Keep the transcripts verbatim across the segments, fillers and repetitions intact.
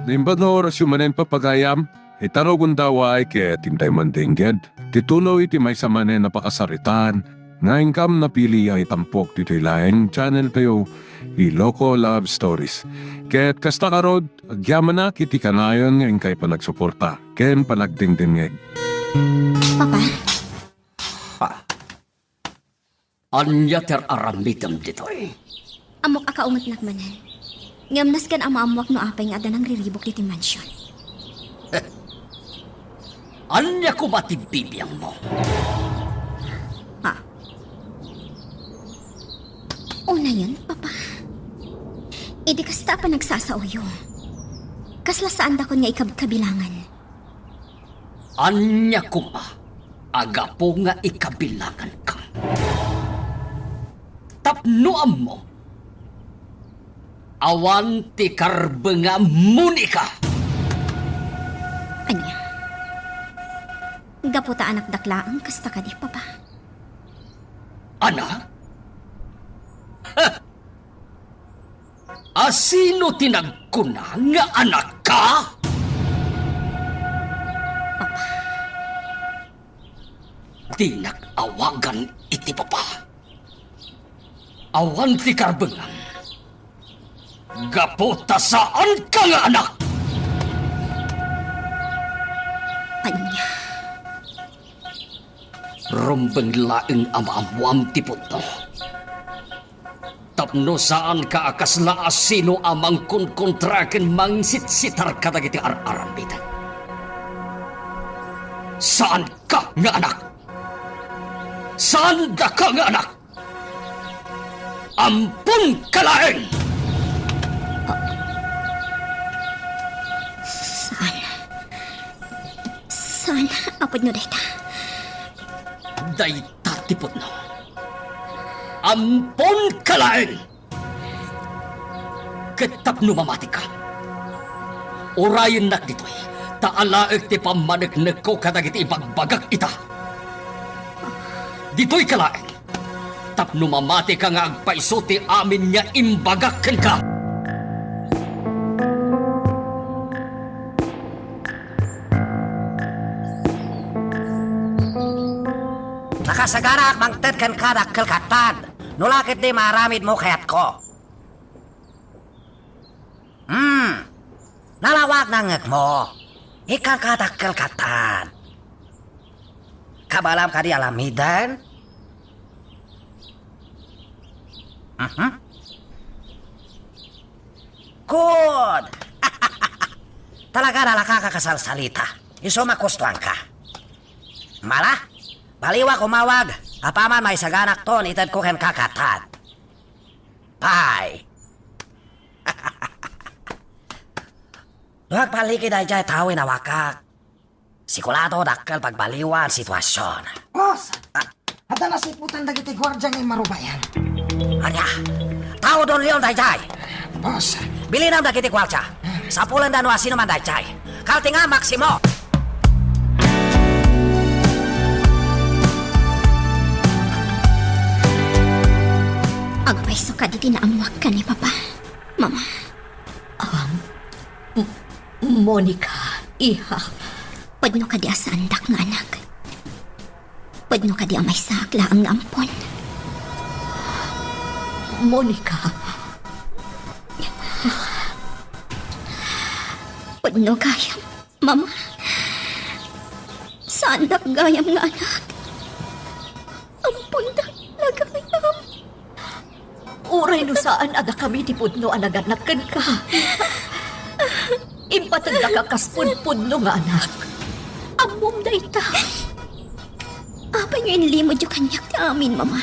Naimbag nga orasyo manen, Papa gayam, ita rugonda a waay ket intay mandengngeg ti tuloy ti maysa manen a pakasaritaan nga inkam napili a itampok ditoy laeng channel tayo, Iloko Love Stories. Ket kasta ngarud, agyamanak iti kanayon nga inkay panagsuporta ken panagdengdengngeg. Papa? Ha? Ania ti ar-aramidem ditoy? Ammok a kaungetnak manen. Ngem nasken a maammoak no apay nga adda nangriribuk ditoy mansion. Ania koma ti bibiangmo? Ha? Unayen, Papa. Idi kasta a panagsasaoyo, kasla saandakon nga ikab-, kabilangan. Ania koma a gapu nga ikabilanganka? Tapno ammo, awan ti karbengam, Monica! Ania? Gapu ta anakdak laeng, kasta kadi, Papa? Anak? Ha! A sino ti nagkuna nga anakka? Papa. Dinak awagan iti papa. Awan ti karbengam. Gapu ta saanka nga anak. Ania? Rumbeng laeng a maammoam ti pudno. Tapno saanka a kasla a sino a mangkonkontra ken mangsitsitar kadagiti ar-aramidek. Saanka nga anak! Saandaka nga anak! Amponka laeng! Saan? Saan? Apudno dayta? Dayta ti pudno. Amponka laeng! Ket tapno mamatika, urayennak ditoy, ta alaek ti pammaneknekko kadagiti ibagbagak ita. Ditoyka laeng, tapno mamatika nga agpayso ti amin nga imbagak kenka. Nakasaganaak mangted kenka, dakkel, Katan. No la ketdi, maaramidmo kayatko. Hmm. Nalawag nangngegmo. Ikkanka, dakkel, Katan. Kabaelam kadi aramiden? Mhm. Good! Talaga, nalaka ka kasalsalita. Isu makustuanka. Mala, baliwak umawag. Apaman maisaganak ton itedko kenka, Katan. Pay. No agpalliki daydiay tao, inawagak. Sigurado, dakkel, pagbaliwan situasion. Boss! Ah. Adda nasiputan dagiti guardia nga immarubayan. Ania? Tao don Leon daydiay. Boss. Bilinam dagiti guardia. Sapulenda no asino man daydiay. Kaltinga, Maximo! Agpayso kadi ti naammoak ken ni Papa, Mama? Um, M-, Monica, iha. Pudno kadi a saandak nga anak? Pudno kadi a maysaak laeng nga ampon? Monica. Pudno gayam, Mama. Saandak gayam nga anak. Ampondak la gayam. Uray no saan a dakami ti pudno a nagannak kenka, impateddaka kas pudpudno nga anak. Ammom dayta. Apay nga inlimedyo kaniak ti amin, Mama?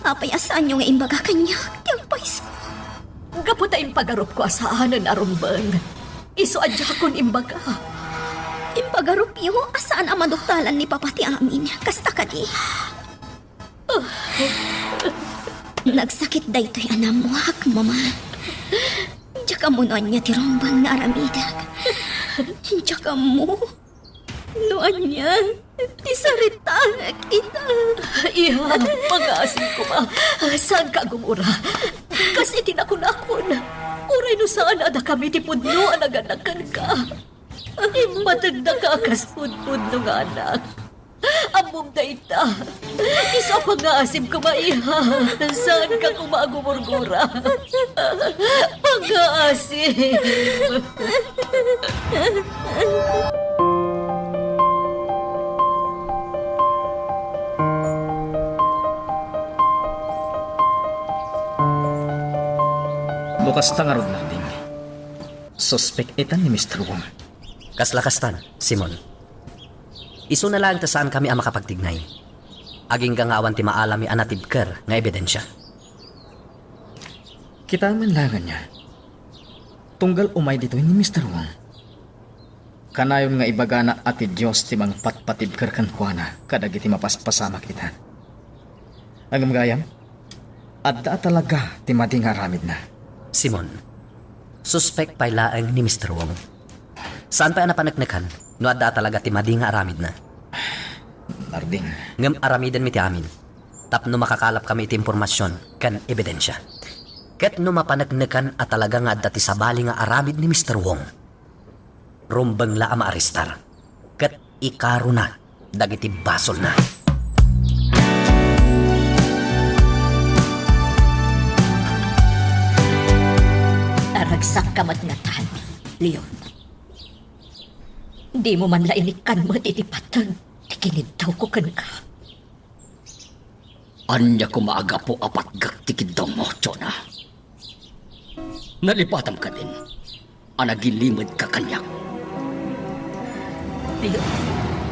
Apay a saanyo nga imbaga kaniak ti agpayso? Gapu ta impagarupko a saanen a rumbeng, isu a diakon imbaga. Impagarupyo a saan a maduktalan ni Papa ti amin, kasta kadi? Nagsakit daytoy a naammoak, Mama. Diak ammo no ania ti rumbeng nga aramidek. Diak ammo no ania ti saritaek ita. Iha, pangasim koma. Saanka agumura. Kas iti nakunakon, uray no saan a dakami ti pudno a naganak kenka. Impategdaka a kas pudpudno nga anak. Ammom dayta. Isu a pangngaasim koma, iha. Saanka koma a gumurgura. Pangngaasim. No kasta ngarud, Narding, suspek itan ni Mister Wong. Kasla kastan, Simon. Isuna laeng ta saankami a makapagtignay. Agingga nga awan ti maalami a natibker nga ebidensia. Kitaem laeng ania. Tunggal umay ditoy ni Mister Wong, kanayon nga ibagana a ti Dios ti mangpatpatibker kenkuana kadagiti mapaspasamak ita. Ngem gayam, adda a talaga ti madi nga aramidna. Simon, suspek pay laeng ni Mister Wong. Saan pay a napaneknekan no adda a talaga ti madi nga aramidna. Narding. Ngem aramidenmi ti amin tapno makakalapkami iti impormasion ken ebidensia. Ket no mapaneknekan a talaga nga adda ti sabali nga aramid ni Mister Wong, rumbeng la a maarestar ket ikarona dagiti basolna. Aragsakka met ngatan, Leon. Dimo man la inikkan met iti pateg ti kiniddawko kenka. Ania koma a gapu a patgek ti kiddawmo, Jonah? Nalipatam kadin a nagilimedka kaniak.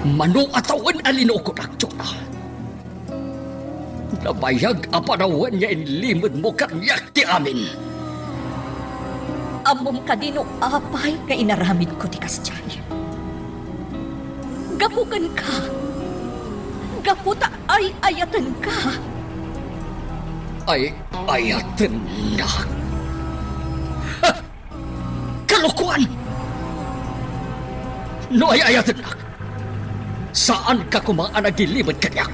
Mano a tawen a linukonak, Jonah? Nabayag a panawen nga inlimedmo kaniak ti amin. Ammom kadi no apay nga inaramidko ti kasdiay? Gapu kenka. Gapu ta ay-ayatenka. Ay-ayatennak? Ha! Kalokoan! No ay-ayatennak, saanka koma a nagilimed kaniak.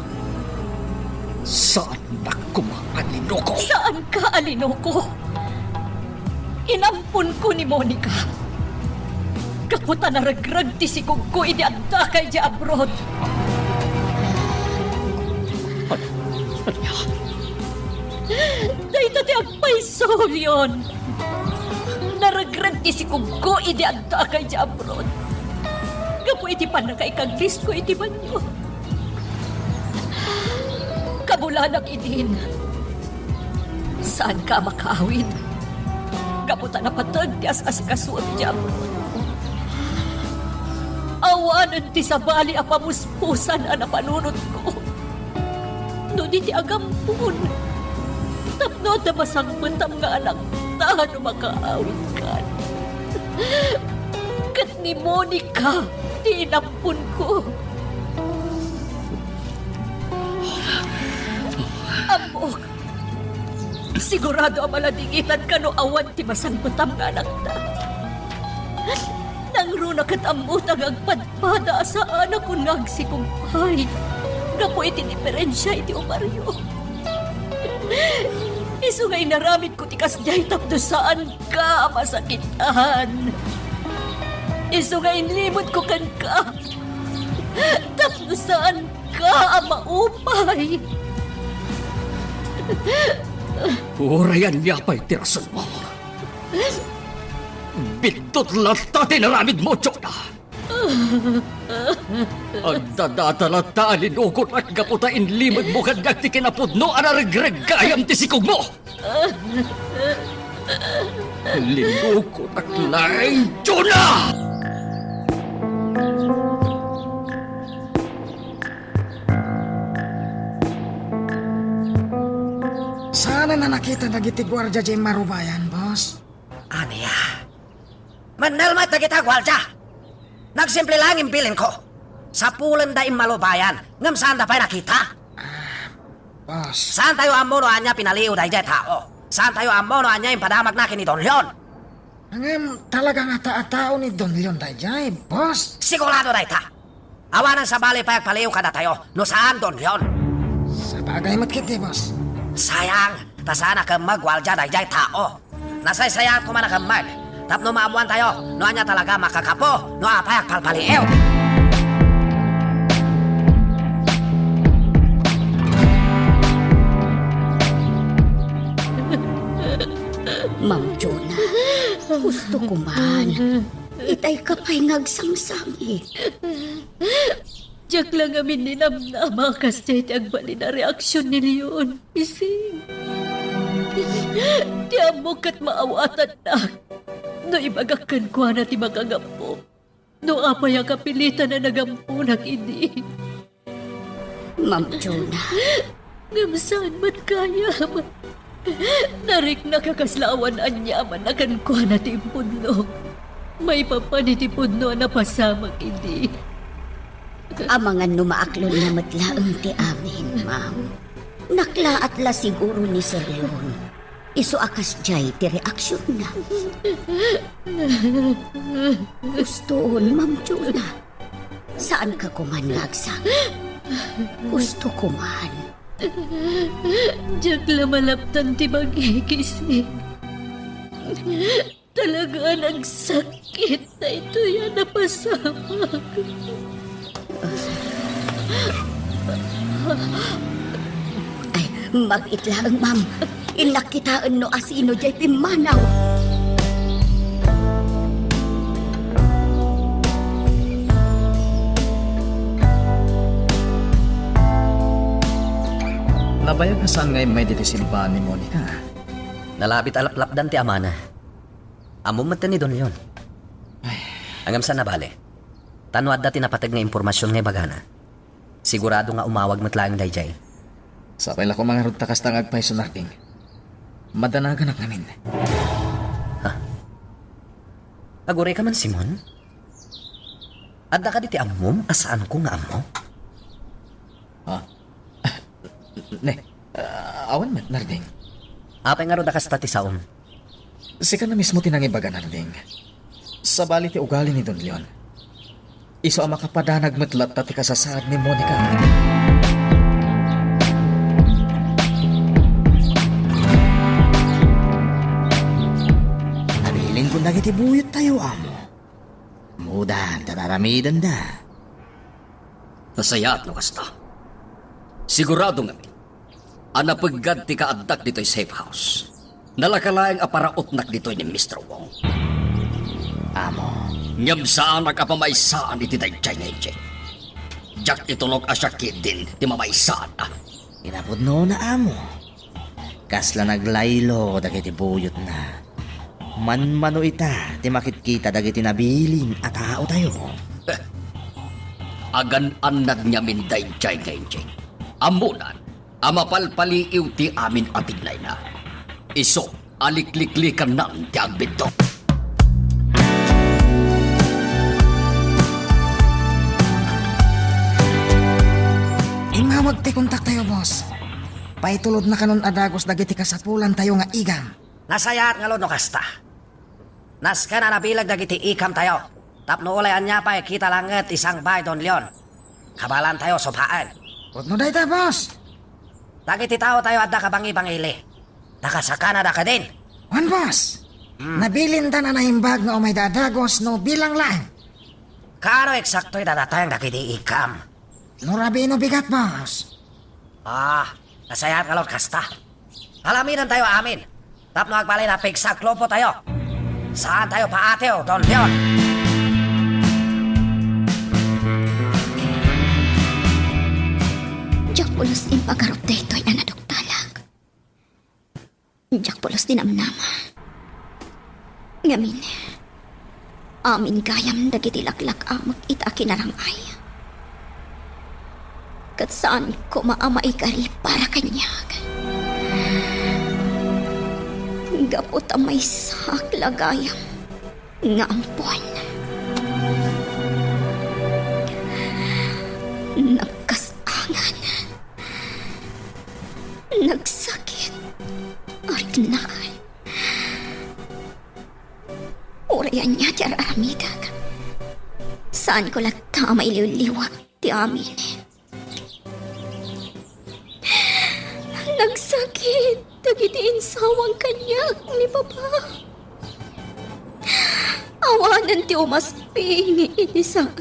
Saannak koma a linoko. Saanka a linoko. Inamponko ni Monica. Gapu ta naregreg ti sikogko idi adda ka idiay abroad. Ania? Dayta ti agpayso, Leon. Naregreg ti sikogko idi adda ka idiay abroad. Gapu iti pannakaikaglisko iti banio. Kabulanak idin. Saanka a makaawid. Gapu ta napateg ti as-asikasuem idiay abroad. Awanen ti sabali a pamuspusan a napanunotko. No di ti agampon, tapno adda masangpetam nga anakta no makaawidkan. Ket ni Monica ti inamponko. Ammok, sigurado a maladingitanka no awan ti masangpetam nga anakta. Nangruna ket ammota nga agpadpada a saanakon nga agsikog pay gapu iti diferensia iti umario. Isu nga inaramidko ti kasdiay tapno saanka a masakitan. Isu nga inlimedko kenka tapno saanka a maupay. Uray ania pay ti rasonmo, biddut latta ti inaramidmo, Jonah. Agdadata latta a linukonak gapu ta inlimedmo kaniak ti kinapudno a naregreg gayam ti sikogmo. Linukonak laeng, Jonah! Saan a nakita dagiti guardia diay immarubayan, boss? Ania? Mennel met dagita guardia. Nagsimple laeng imbilinko. Sapulenda immalubayan, ngem saanda pay nakita. Ah, boss. Saantayo ammo no ania pinaliiw daydiay tao. Saantayo ammo no ania impadamagna ken ni Don Leon. Ngem talaga nga ta-, a tao ni Don Leon daydiay, boss? Sigurado dayta. Awanen sabali pay agpaliiw kadatayo no saan Don Leon. Sabagay met ketdi, boss. Sayang, Ta saan a kemmeg waldia daydiay tao. Nasaysayaat koma a kemmeg tapno maammoantayo no ania talaga a makakapo no apay agpalpaliiw. Ma'am Jonah, gusto ko man. Itay ka pay nga agsangsangi. Diak la ngamin ninamnama a kasdiay ti agbalin a reaksion ni Leon, Ising. Ti ammok ket maawatannak no ibagak kenkuana ti makagapu. No apay a kapilitan a nagampunak idi. Ma'am Jonah. Ngem saan met gayam. Nariknak a kasla awan aniaman a kenkuana ti impudno. Maipapan iti pudno a napasamak idi. Amangan no maaklonna met laeng ti amin, ma'am. Naklaat la siguro ni Sir Leon. Isu a kasdiay ti reaksionna. Ustoon, Ma'am Jonah. Saanka koman nga agsak. Usto koman. Diak la malaptan ti bagik, Ising. Talaga a nagsakit daytoy a napasamak. Ay, mabit laeng, ma'am. Innak kitaen no asino diay pimmanaw. Nabayag a saan nga immay ditoy simbaan ni Monica. Nalabit a laplapdan ti amana. Ammom met ni Don Leon. Ay. Ngem saan a bale. Ta no adda ti napateg nga impormasion nga ibagana, sigurado nga umawag met laeng daydiay. Sapay la koma ngarud ta kasta nga agpayso, Narding. Madanaganak ngamin. Ha? Agurayka man, Simon? Adda kadi ti ammom a saanko nga ammo? Ha? Ne, ah, awan met, Narding. Apay ngarud a kasta ti saom? Sika na mismo ti nangibaga, Narding. Sabali ti ugali ni Don Leon. Isu a makapadanag met latta ti kasasaad ni Monica. Nabilinkon dagiti buyottayo, amo. Ammodan ta aramidenda. Nasayaat no kasta. Sigurado ngamin a napeggad ti kaaddak ditoy safe house. Nalaka laeng a parautnak ditoy ni Mister Wong. Amo. Ngem saanak a pamaysaan iti daydiay nga injek. Diak itulok a siak ketdin ti mamaysaanna. Kinapudnona, amo. Kasla naglaylo dagiti buyotna. Manmano ita ti makitkita dagiti nabilin a taotayo. Agan-annad ngamin daydiay nga injek. Ammonan a mapalpaliiw ti amin a tignayna. Isu a likliklikannan ti agbiddut. Immawag ti kontaktayo, boss. Paitulodna kanon a dagus dagiti kasapulantayo nga igam. Nasayaat ngarud no kasta. Nasken a nabileg dagiti ikamtayo tapno ulay ania pay kita laengen ti sangbaay Don Leon. Kabaelantayo supaen. Pudno dayta, boss. Dagiti taotayo adda kabangibangili. Nakasakanada kadin. Wen, boss. Hmm. Nabilinda a naimbag nga umayda a dagus no bilang laeng. Kaano eksakto ti dadateng dagiti ikam? No rabii no bigat, boss. Ah, nasayaat ngarud kasta. Aramidentayo amin tapno agbalin a pigsa ti grupotayo. Saantayo paatiw, Don Leon. Diak pulos impagarup daytoy a naduktalak. Diak pulos ti namnama. Ngamin, amin gayam dagiti laklak-amek ita a kinarang-ay. Ket saan koma a maikari para kaniak. Gapu ta maysaak la gayam nga ampon. Nagkas-angan. Nagsakit. Arignakan. Uray ania ti ar-aramidek, saanko latta a mailiwliwat ti amin. Nagsakit. dagiti insawang kaniak ni Papa. Awanen ti umasping iti saan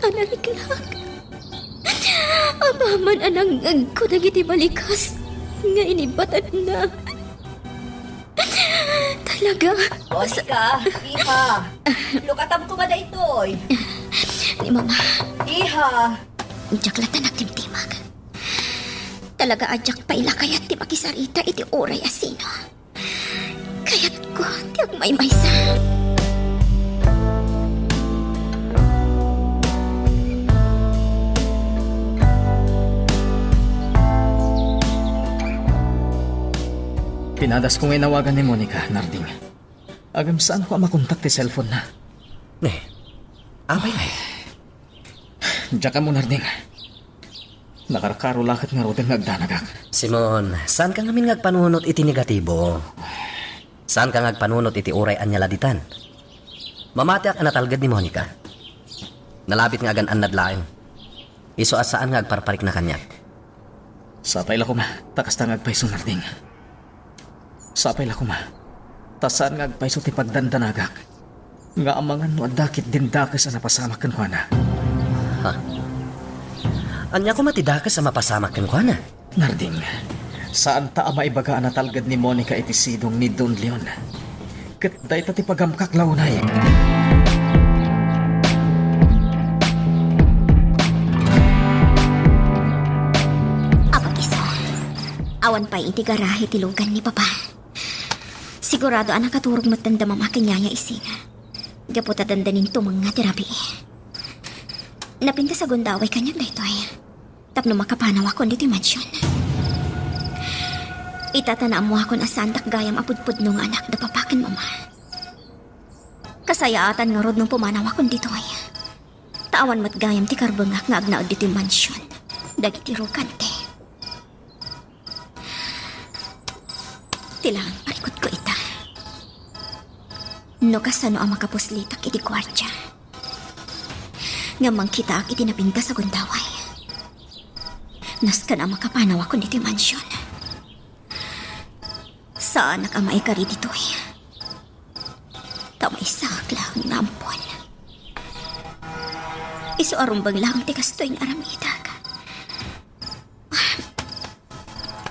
a nariklak. Apaman a nangngegko dagiti balikas nga inibatanna. Talaga. Monica, iha. Lukatam koma daytoy. Ni Mama. Iha. Diak latta nagtimtimag. Talaga a diak pay la kayat ti makisarita iti uray a sino. Kayatko ti agmaymaysa. Pinadasko nga inawagan ni Monica, Narding. Ngem saanko a makontak ti cellphone-na. Ne, apay ngay? Diak ammo, Narding. Nakarkaro la ket ngaruden nga agdanagak. Simon, saanka ngamin nga agpanunot iti negatibo? Saanka nga agpanunot iti uray ania la ditan? Mamatiak a natalged ni Monica. Nalabit nga agan-annad laeng. Isu a saan nga agparparikna kaniak. Sapay la koma, ta kasta nga agpayso, Narding. Sapay la koma, ta saan nga agpayso ti pagdandanagak nga amangan no adda ketdin dakes a napasamak kenkuana. Ha? Ania koma ti dakes a mapasamak kenkuana? Narding, saanta a maibaga a natalged ni Monica iti sidong ni Don Leon. Ket dayta ti pagamkak la unay. Apo Kiso, awan pay iti garahe ti lugan ni Papa. Sigurado a nakaturog metten da Mama ken Yaya Isin. Gapu ta dandanin tumengnga ti rabii. Napintas a gundaway kaniak daytoy tapno makapanawakon ditoy mansion. Ita ta naammoakon a saandak gayam a pudpudno nga anak da Papa ken Mama. Kasayaatan ngarud no pumanawakon ditoy. Ta awan met gayam ti karbengak nga agnaed ditoy mansion dagiti rugante. Ti laeng parikutko ita. No kasano a makapuslitak iti guardia, ngem mangkitaak iti napintas a gundaway. Nasken a makapanawakon iti mansion. Saanak a maikari ditoy. Ta maysaak laeng nga ampon. Isu a rumbeng laeng ti kastoy nga aramidak.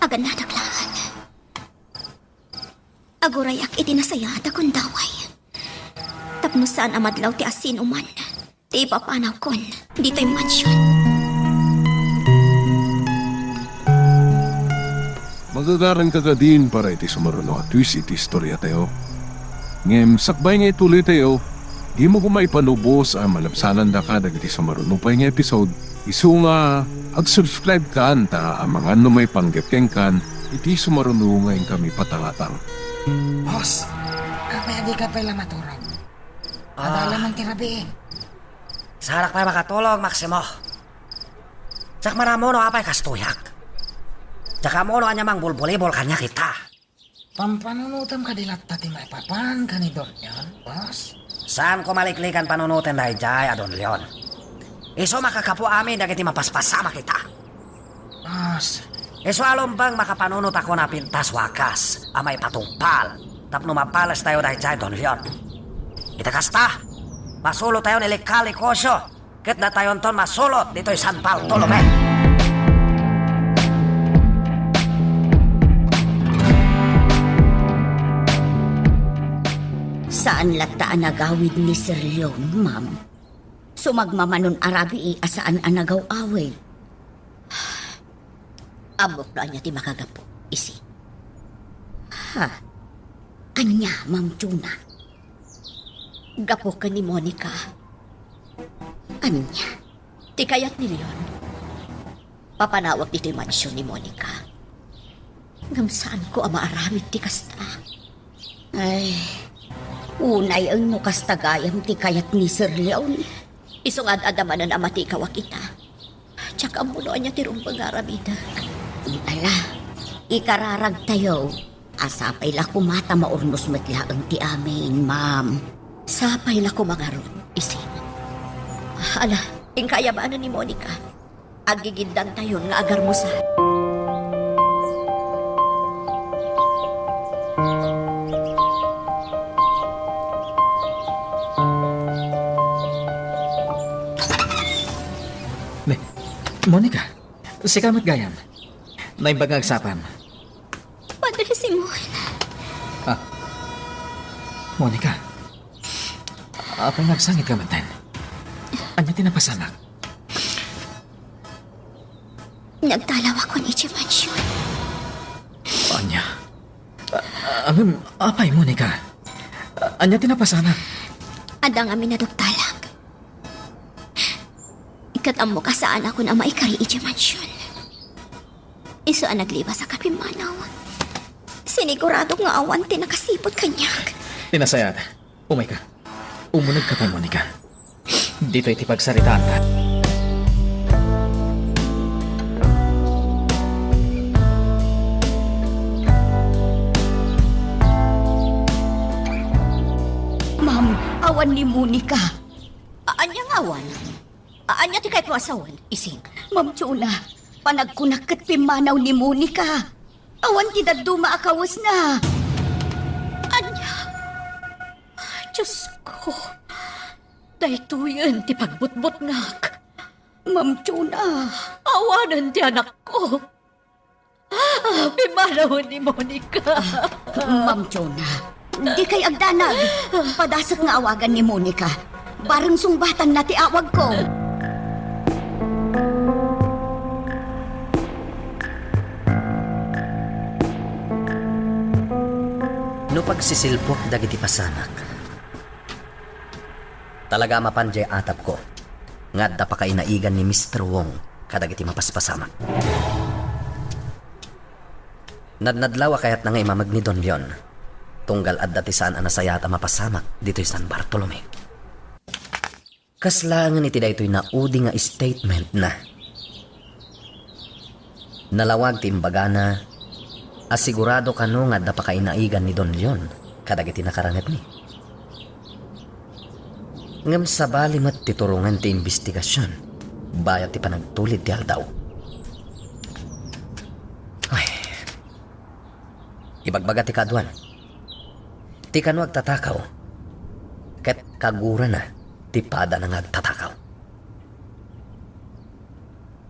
Agannadak laeng. Agurayak iti nasayaat a gundaway. Tapno saan a madlaw ti asinoman ti ipapanawkon ditoy mansion. Magagaranka kadin para iti sumaruno a twist iti istoriatayo. Ngem sakbay nga ituloytayo, dimo koma ipanubos a malabsanandaka dagiti sumaruno pay nga episode. Isu nga ag-subscribe kan ta amangan no maipanggep kenkan iti sumaruno nga inkami patalatan. Boss, apay a dika pay la maturog? Ah. Adala man ti rabii. Saanak pay makatulog, Maximo. Diak man ammo no apay kastoyak. Diak ammo no ania mangbulbulibol kaniak ita. Pampanunotem kadi latta ti maipapan ken ni Don Leon, boss? Saanko maliklikan panunoten daydiay a Don Leon. Isu makagapu amin dagiti mapaspasamak ita. Boss. Isu a rumbeng makapanunotako a pintas wakas a maipatungpal tapno mapalestayo daydiay Don Leon. Ita kasta, masulottayon ilikka a negosio ket datayonton masulot ditoy San Bartolome. Saan latta a nagawid ni Sir Leon, ma'am. Sumagmamanon a rabii a saan a nagaw-awid. Ammok no ania ti makagapu, isi. Ha? Ania, Ma'am Juna? Gapu ken ni Monica. Ania? Ti kayat ni Leon? Papanawak ditoy mansion ni Monica. Ngem saanko a maaramid ti kasta. Ay, unay no kasta gayam ti kayat ni Sir Leon. Isu nga ad-adda manen a matikawak ita. Diak ammo no ania ti rumbeng nga aramidek. Ala, ikararagtayo. A sapay la koma ta maurnos met laeng ti amin, ma'am. Sapay la koma ngarud, isi. Ala, inka ayabanen ni Monica. Aggigiddantayon nga agarmusan. Monica, sika met gayam. Naimbag nga agsapam. Padre Simon. Ah. Monica, apay nga agsangit ka metten? Ania ti napasamak? Nagtalawakon idiay mansion. Ania? A-, a-, ngem, apay, Monica? A-, ania ti napasamak? Adda ngamin a duktalak. Ket ammok a saanakon a maikari idiay mansion. Isu a naglibasaka pimmanaw, siniguradok nga awan ti nakasipud kaniak. Ti nasayaat, umayka. Umunegka pay, Monica. Ditoy ti pagsaritaanta. Ma'am, awan ni Monica. A-, ania nga awan? A-, ania ti kayatmo a sawen, Ising? Ma'am Jonah, panagkunak ket pimmanaw ni Monica. Awan ti dadduma a kawesna. Ania? Diosko, daytoyen ti pagbutbutngak. Ma'am Jonah. Awanen ti anakko. Ah, pimmanawen ni Monica. Ah, Ma'am Jonah, dikay agdanag. Padasek nga awagan ni Monica. Bareng sungbatanna ti awagko. No pagsisilpok dagiti pasamak, talaga a mapan diay atapko nga adda pakainaigan ni Mister Wong kadagiti mapaspasamak. Nadnadlaw a kayatna nga imameg ni Don Leon, tunggal adda ti saan a nasayaat a mapasamak ditoy San Bartolome. Kas laengen iti daytoy naudi nga statementna. Nalawag ti imbagana a sigurado kano nga adda pakainaigan ni Don Leon kadagiti nakarangetni. Ngem sabali met ti turongen ti imbestigasion bayat ti panagtulid ti aldaw. Ay, ibagbaga ti kaaduan. Ti kano agtatakaw, ket kagurana ti padana nga agtatakaw.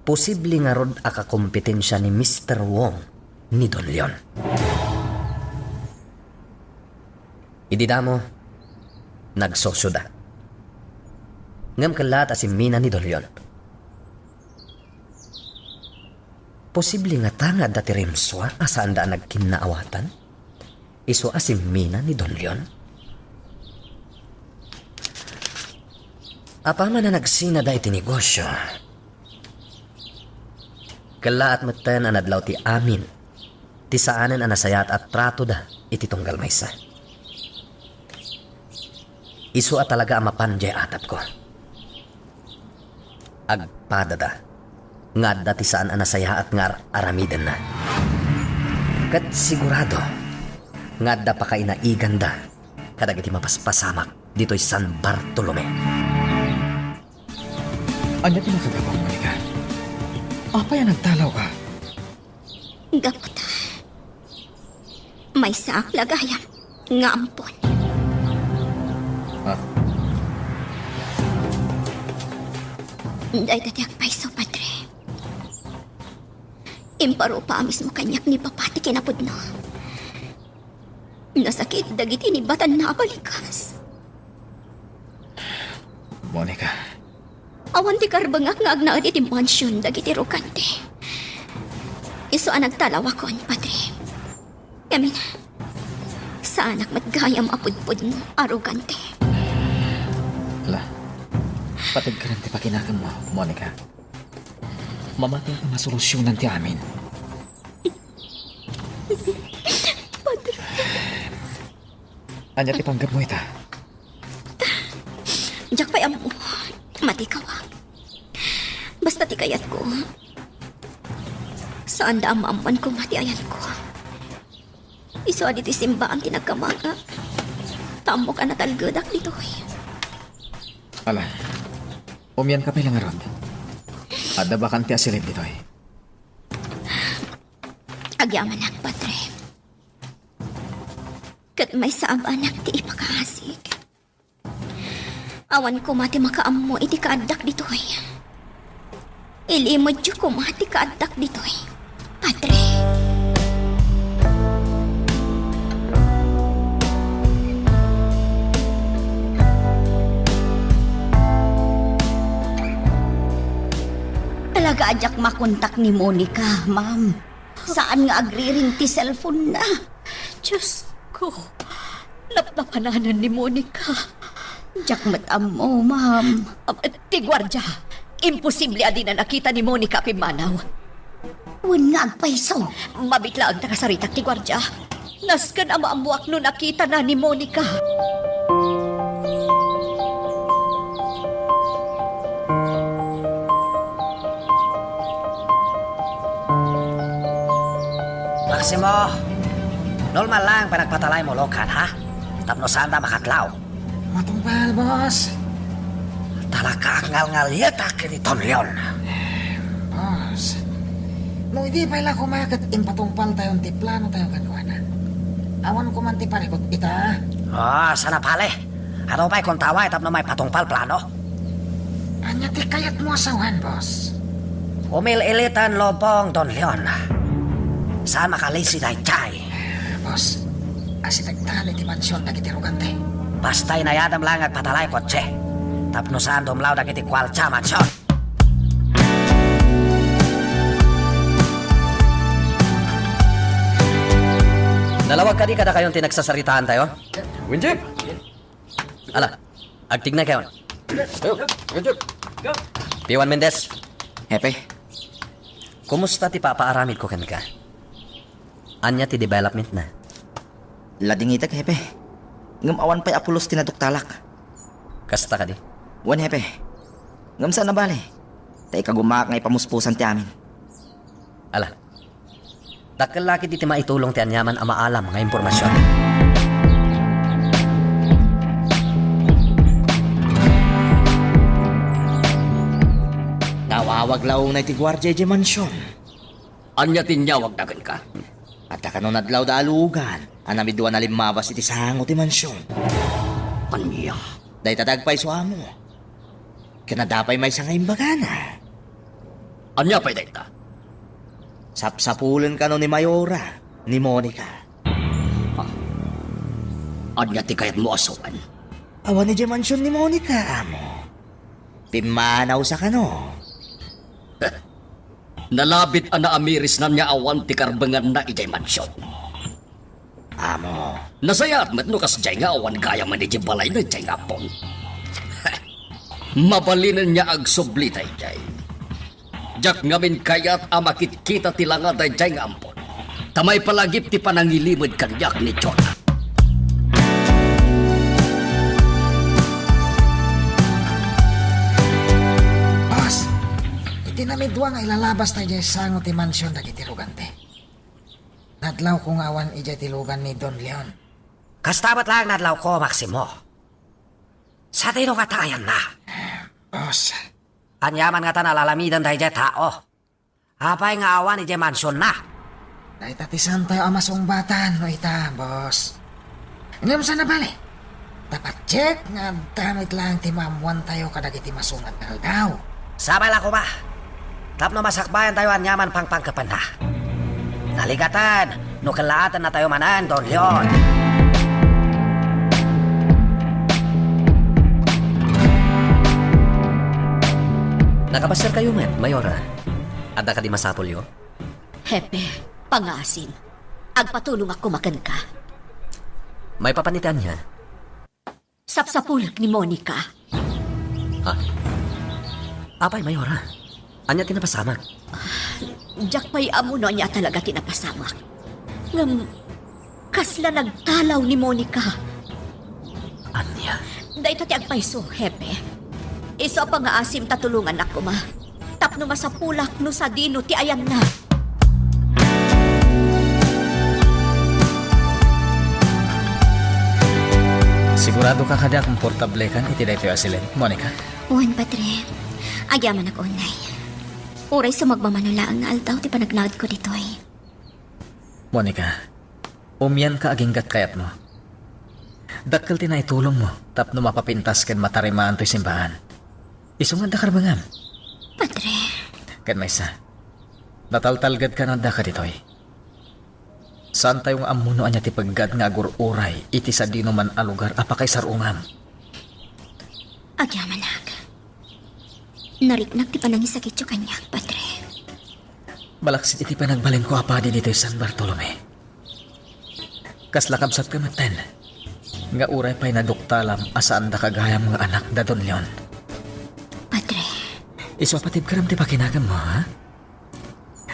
Posible ngarud a kakompetensia ni Mister Wong ni Don Leon. Idi damo, nagsosoda. Ngem kellaat a simmina ni Don Leon. Posible ngata nga adda ti rimsua a saanda a nagkinnaawatan? Isu a simmina ni Don Leon? Apaman a nagsinada iti negosio, kellaat metten a nadlaw ti amin ti saanen a nasayaat a tratoda iti tunggal maysa. Isu a talaga a mapan diay atapko. Agpadada nga adda ti saan a nasayaat nga ar-aramidenna. Ket sigurado nga adda pakainaiganda kadagiti mapaspasamak ditoy San Bartolome. Ania ti makagapom, Monica? Apay a nagtalawka? Gapu ta maysaak la gayam nga ampon. Ah. Dayta ti agpayso, Padre. Imparupa a mismo kaniak ni Papa ti kinapudno. Nasakit dagiti inibatanna a balikas. Monica. Awan ti karbengak nga agnaed iti mansion dagiti rogante. Isu a nagtalawakon, Padre. Ngamin, saanak met gayam a pudpudno a rogante. Ala, pategka ti pakinakemmo, Monica. Mamatiak a masolusionan ti amin. Padre. Ania ti panggepmo ita? Diak pay ammo. Matikawak. Basta ti kayatko, saanda a maammoan koma ti ayanko. Isu a ditoy simbaan ti nagkamangak. Ta ammok a natalgedak ditoy. Ala, umianka pay la ngarud. Adda bakante a silid ditoy. Agyamanak, Padre. Ket maysa a banak ti ipakaasik. Awan koma ti makaammo iti kaaddak ditoy. Ilimedyo koma ti kaaddak ditoy, Padre. Talaga a diak makontak ni Monica, ma'am. Saan nga agriring ti cellphone na. Diyos ko, napnapananan ni Monica. Diak met ammo, ma'am. Am, ti guardia, imposible a dina nakita ni Monica a pimmanaw. Wen nga agpayso. Mabiit laeng ta kasaritak ti guardia. Nasken a maammoak no nakitana ni Monica. Maximo, normal lang panagpatalaymo, Lokan, ha? Tapno saanda makatlaw. Matungpal, boss. Talaga, agngalngalyetak ken ni Don Leon. Boss, no idi pay la koma ket impatungpaltayon ti planotayo kenkuana, awan koman ti parikut ita. Ah, sana pale. Ano pay kung taway tapno maipatungpal plano? Ania ti kayatmo a sawen, boss? Umil-ilitan lubong, Don Leon. Saan makalisi daytay? Boss, asitektan iti mansion dagiti rugante. Basta inayadem lang agpatalay kotse. Tapno saan dumlaw dagiti kuarta mansion. Nalawag kadi kadakayon ti nagsasaritaantayo? Winjip! Ala, agtignay kayon. Ayo, ayo, Jeff. P one Mendez. Hepe. Kumusta ti papaaramidko kenka? Ania ti development na? Ladingitek, Hepe. Ngem awan pay a pulos ti naduktalak. Kasta kadi? Wen, Hepe. Ngem saan a bale. Ta ikagumaak nga ipamuspusan ti amin. Ala, dakkel la ketdi ti maitulong ti aniaman a maalam nga impormasion. Nawawag la unay ti guardia idiay mansion. Ania ti inyawagda kenka? Adda kano nadlawda a lugan a namidduan a limmabas iti sango ti mansion. Ania? Dayta ti agpayso, amo. Ken adda pay maysa nga imbagana. Ania pay dayta? Sapsapulen kano ni Mayora, ni Monica. Ah, ania ti kayatmo a sawen? Awan idiay mansion ni Monica, amo. Pimmanawsa kano. Nalabit a naamirisnan nga awan ti karbenganna idiay mansion. Amo. Nasayaat met no kasdiay nga awan gayamen idiay balayna idiay nga ampon. Mabalinen nga agsubli daydiay. Diak ngamin kayat a makitkita ti langa daydiay nga ampon. Ta maipalagip ti panangilimed kaniak ni Jonah. Boss, iti namidua nga ilalabas ta idiay sango ti mansion dagiti rugante. Nadlawko nga awan idiay ti lugan ni Don Leon. Kasta met laeng nadlawko, Maximo. Sadino ngata ayanna? Boss. Aniaman ngata nalalamiden daydiay tao? Apay nga awan idiay mansionna? Dayta ti saantayo a masungbatan no ita, boss. Ngem saan a bale? Ta patiek nga adda met laeng ti maammoantayo kadagiti masunga nga aldaw. Sabay la koma, tapno masakbayantayo aniaman pangpangkepenna. Naligaten no kellaatennatayo manen, Don Leon. Nakapaserkayo met, Mayora. Adda kadi masapulyo? Hepe, pangngaasim. Agpatulongak koma kenka. Maipapan iti ania? Sapsapulek ni Monica. Ha? Apay, Mayora? Ania ti napasamak? Diak pay ammo no ania talaga ti napasamak. Ngem, kasla nagtalaw ni Monica. Ania? Dayta ti agpayso, Hepe. Isu a pangngaasim ta tulongannak koma. Tapno masapulak no sadino ti ayanna. Sigurado ka kadi a komportablekan iti daytoy a silen, Monica? Wen, Padre. Agyamanak unay. Uray sumagmamano laeng nga aldaw ti panagnaedko ditoy. Monica, umianka aginggat kayatmo. Dakkel ti naitulongmo tapno mapapintas ken matarimaan toy simbahan. Isu nga adda karbengam. Padre. Ken maysa, nataltalgedkan adda kaditoy. Saantayo nga ammo no ania ti peggad nga agur-uray iti sadinoman a lugar a pakaisar-ungam. Agyamanak. Nariknak ti panangisakityo kaniak, Padre. Malaksid iti panagbalinko a padi ditoy San Bartolome. Kasla kabsatko metten nga uray pay naduktalam a saandaka gayam nga anak da Don Leon. Padre. Isu a patibkerem ti pakinaganmo, ha?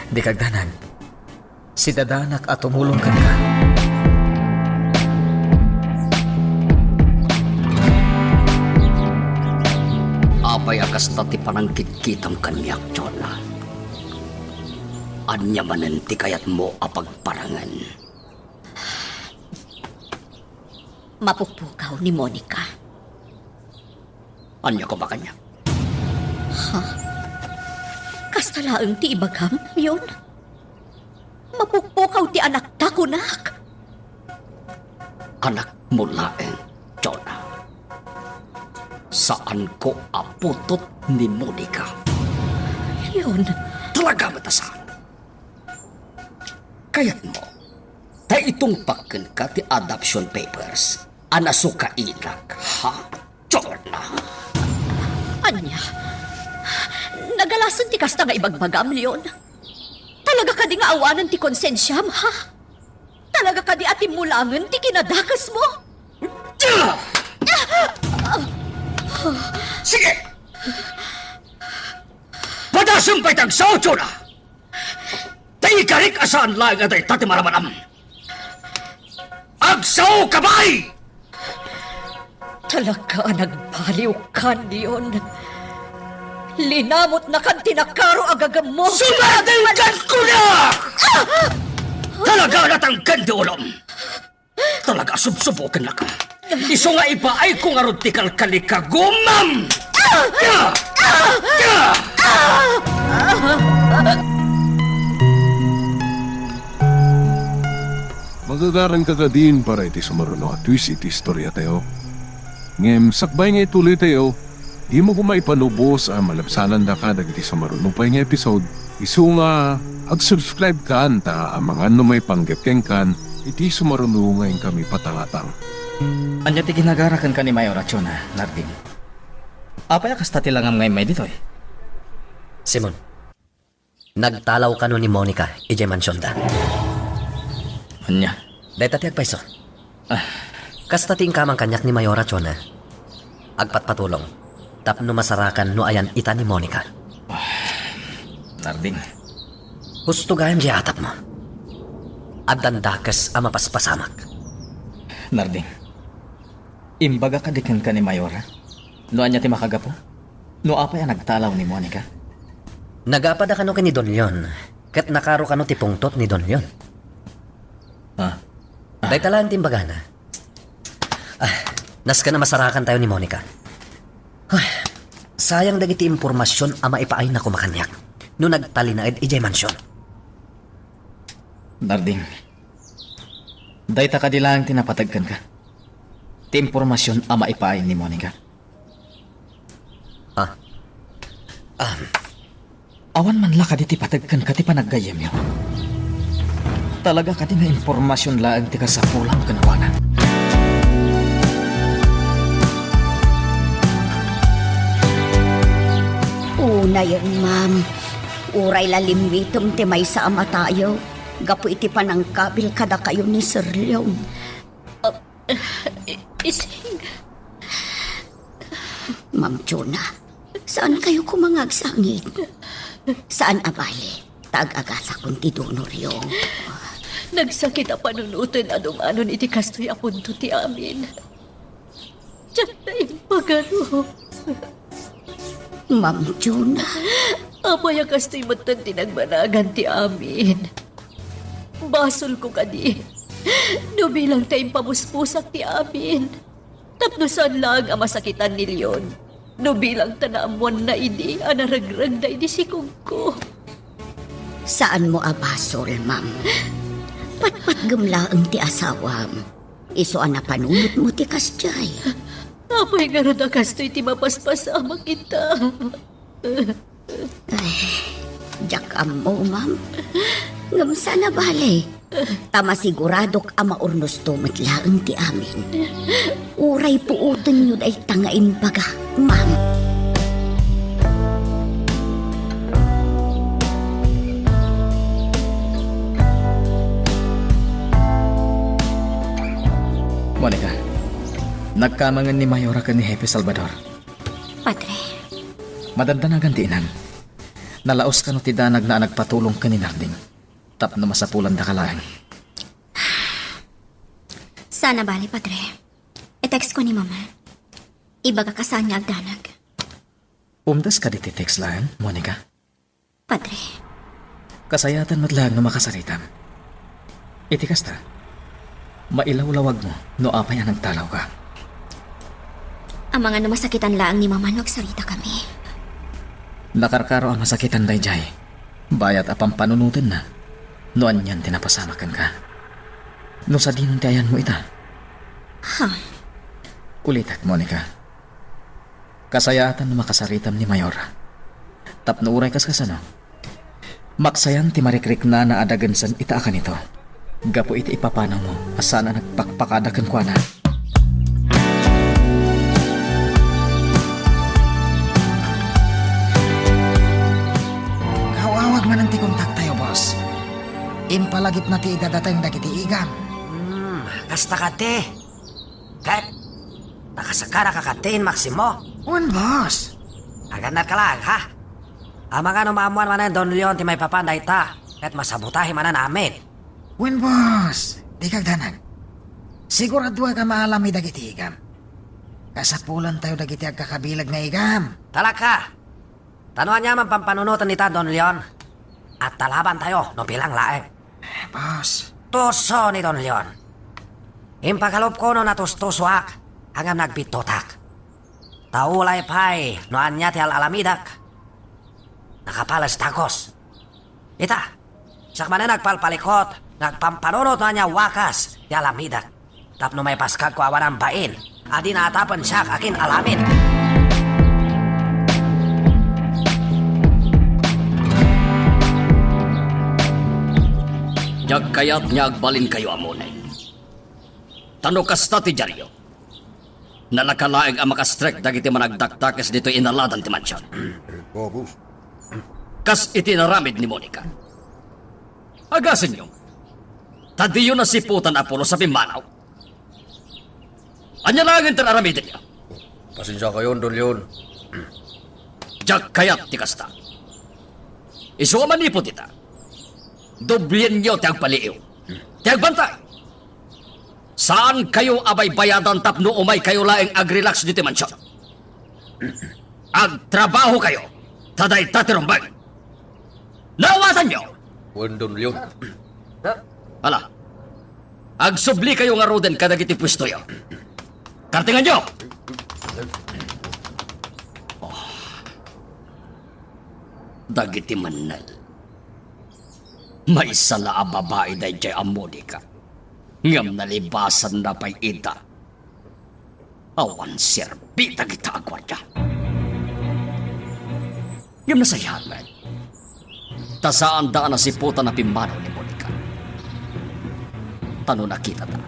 Dika agdanag. Sidadanak a tumulong kenka. Apay a kasta ti panangkitkitam kaniak, Jonah? Ania manen ti kayatmo a pagparangen? Mapukpukaw ni Monica. Ania koma kaniak? Ha? Kasta laeng ti ibagam, Leon? Mapukpukaw ti anakta, kunak? Anakmo laeng, Jonah. Saanko a putot ni Monica. Leon. Talaga met a saan. Kayatmo, ta itungpak kenka ti adoption papers a nasukainak, ha? Jonah! Ania? Nagalasen ti kasta nga ibagbagam, Leon? Talaga kadi nga awanen ti konsensiam, ha? Talaga kadi a timmulangen ti kinadakesmo? Sige! Padasem pay ti agsao, Jonah! Ta ikarik a saan laeng a dayta ti maramanam. Agsaoka pay! Talaga a nagbaliwkan, Leon. Linamutnakan ti nakaro a gagammo. Sumatingkan, kunak! Talaga a natangken ti ulom. Talaga a subsubokennaka. Isu nga ipaayko ngarud ti kalkalikagumam! Magagaranka kadin para iti sumaruno a twist iti istoriatayo. Ngem sakbay nga ituloytayo, dimo koma ipanubos a malabsanandaka dagiti sumaruno pay nga episode. Isu nga, ag-subscribe kan ta amangan no maipanggep kenkan iti sumaruno nga inkami patangatang. Ania ti ginagara kenka ni Mayor a Jonah, Narding? Apay a kasta ti langam nga immay ditoy? Simon, nagtalaw kano ni Monica idiay mansionda. Ania? Dayta ti agpayso. Ah. Kasta ti inkamang kaniak ni Mayor a Jonah. Agpatpatulong tapno masarakan no ayan ita ni Monica. Narding. Husto gayam diay atapmo. Addan dakes a mapaspasamak. Narding, imbaga kadi kenka ni Mayor no ania ti makagapu? No apay a nagtalaw ni Monica? Nagapada kano ken ni Don Leon, ket nakaro kano ti pungtot ni Don Leon. Ah. Dayta laeng ti imbagana. Ah, nasken a masarakantayo ni Monica. Ay, sayang dagiti impormasion a maipaayna koma kaniak no nagtalinaed idiay mansion. Narding, dayta kadi laeng ti napateg kenka? Ti impormasion a maipaay ni Monica? Ah. Um, Awan man la kadi ti pateg kenka ti panaggayyemyo? Talaga kadi nga impormasion laeng ti kasapulam kenkuana? Unayen, ma'am. Uray la limmitem ti maysa a matayo gapu iti panangkabil kadakayo ni Sir Leon. Ah, i-, ising. Ma'am Jonah, saan kayo koma nga agsangit? Saan a bale, ta ag-agasakon ti donoryo. Nagsakit a panunoten a dumanon iti kastoy a punto ti amin. Diak ta impagano. Ma'am Jonah. Apay a kastoy metten ti nagbanagan ti amin? Basolko kadi no bilang ta impamuspusak ti amin, tapno saan laeng a masakitan ni Leon, no bilang ta naammoanna idi a naregreg daydi sikogko. Saanmo a basol, ma'am. Patpatgem laeng ti asawam. Isu a napanunotmo ti kasdiay. Apay ngarud a kastoy ti mapaspasamak ita? Ay, Diak ammo, ma'am. Ngem saan a bale. Ta masiguradok a maurnosto met laeng ti amin. Uray puotenyo dayta nga imbagak, ma'am. Monica, nagkamangen ni Mayora ken ni Jefe Salvador. Padre. Madandanagan ti inam. Nalaos kano ti danagna a nagpatulong ken ni Narding. Tapno masapulanda ka laeng. Saan a bale, Padre. I-text ko ni Mama. Ibagak a saan nga agdanag. Umdas kadi ti text laeng, Monica? Padre. Kasayatan met laeng no makasaritam. Iti kasta, mailawlawagmo no apay a nagtalawka. Amangan no masakitan laeng ni Mama no agsaritakami. Nakarkaro a masakitan daydiay. Bayat a pampanunotenna no anian ti napasamak kenka. No sadino ti ayanmo ita? Ha? Ulitek, Monica. Kasayatan no makasaritam ni Mayor. Tapno uray kas kasano, maksayan ti marikriknana a dagensen ita a kanito. Gapu iti ipapanawmo a saan a nagpakpakada kenkuana. Kaawawag manen ti kontaktayo, boss. Impalagipna ti idadateng dagiti igam. Hmm, kasta kadi. Ket, nakasakanaka kadi, Maximo? Wen, boss. Agannadka laeng, ha? Amangan no maammuan manen Don Leon ti maipapan dayta, ket masabutahe manen amin. Wen, boss. Dika agdanag. Siguraduek a maalammi dagiti igam. Kasapulantayo dagiti agkakabileg nga igam. Talaka! Ta no aniaman pampanunoten ita, Don Leon, agtalabantayo no bilang laeng. Boss. Tuso ni Don Leon. Impagalupko no natustusoak, ngem nagbittotak. Ta ulay pay no ania ti al-alamidek, nakapales dakes. Ita, siak manen agpalpalikut nga agpampanunot no ania wakas ti alamidek. Tapno maipaskagko awanan bain a di naatapen siak a kin-alamid. Diak kayat nga agbalinkayo, Amone. Ta no kasta ti diaryo, nalaka laeng a makastrek dagiti managdakdakes ditoy inaladan ti mansion. Kas iti inaramid ni Monica. Agasenyo, ta diyo nasiputan a pulos a pimmanaw. Ania laeng ti ar-aramidenyo? Pasensiakayon, Don Leon. Diak kayat ti kasta. Isu a manipud ita, doblienyo ti agpaliiw, ti agbantay. Saankayo a baybayadan tapno umaykayo laeng agrelax ditoy mansion. Agtrabahokayo, ta dayta ti rumbeng. Naawatanyo? Wen, Don Leon. Ala, agsublikayo ngaruden kadagiti puestoyo. Kartenganyo! Oh. Dagiti mannel. Maysa la a babai daydiay a Monica. Ngem nalibasanna pay ita. Awan serbi dagita a guardia. Ngem nasayaat met, ta saanda a nasiputan a pimmanaw ni Monica. Ta no nakitata,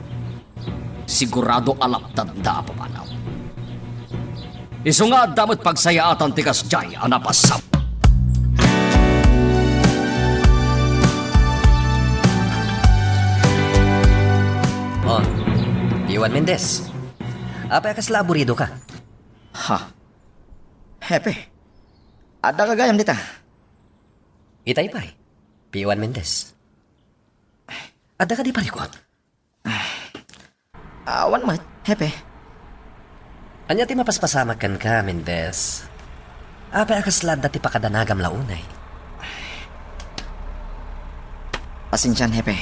sigurado a laptadda a pumanaw. Isu nga adda met pagsayaatan ti kasdiay a napasam. Oh, P one Mendez. Apay a kasla aburidoka? Ha? Hepe, adda ka gayam dita? Itay pay, P one Mendez. Adda kadi parikut? Awan met, Hepe. Ania ti mapaspasamak kenka, Mendez? Apay a kasla adda ti pakadanagam la unay? Pasensian, Hepe.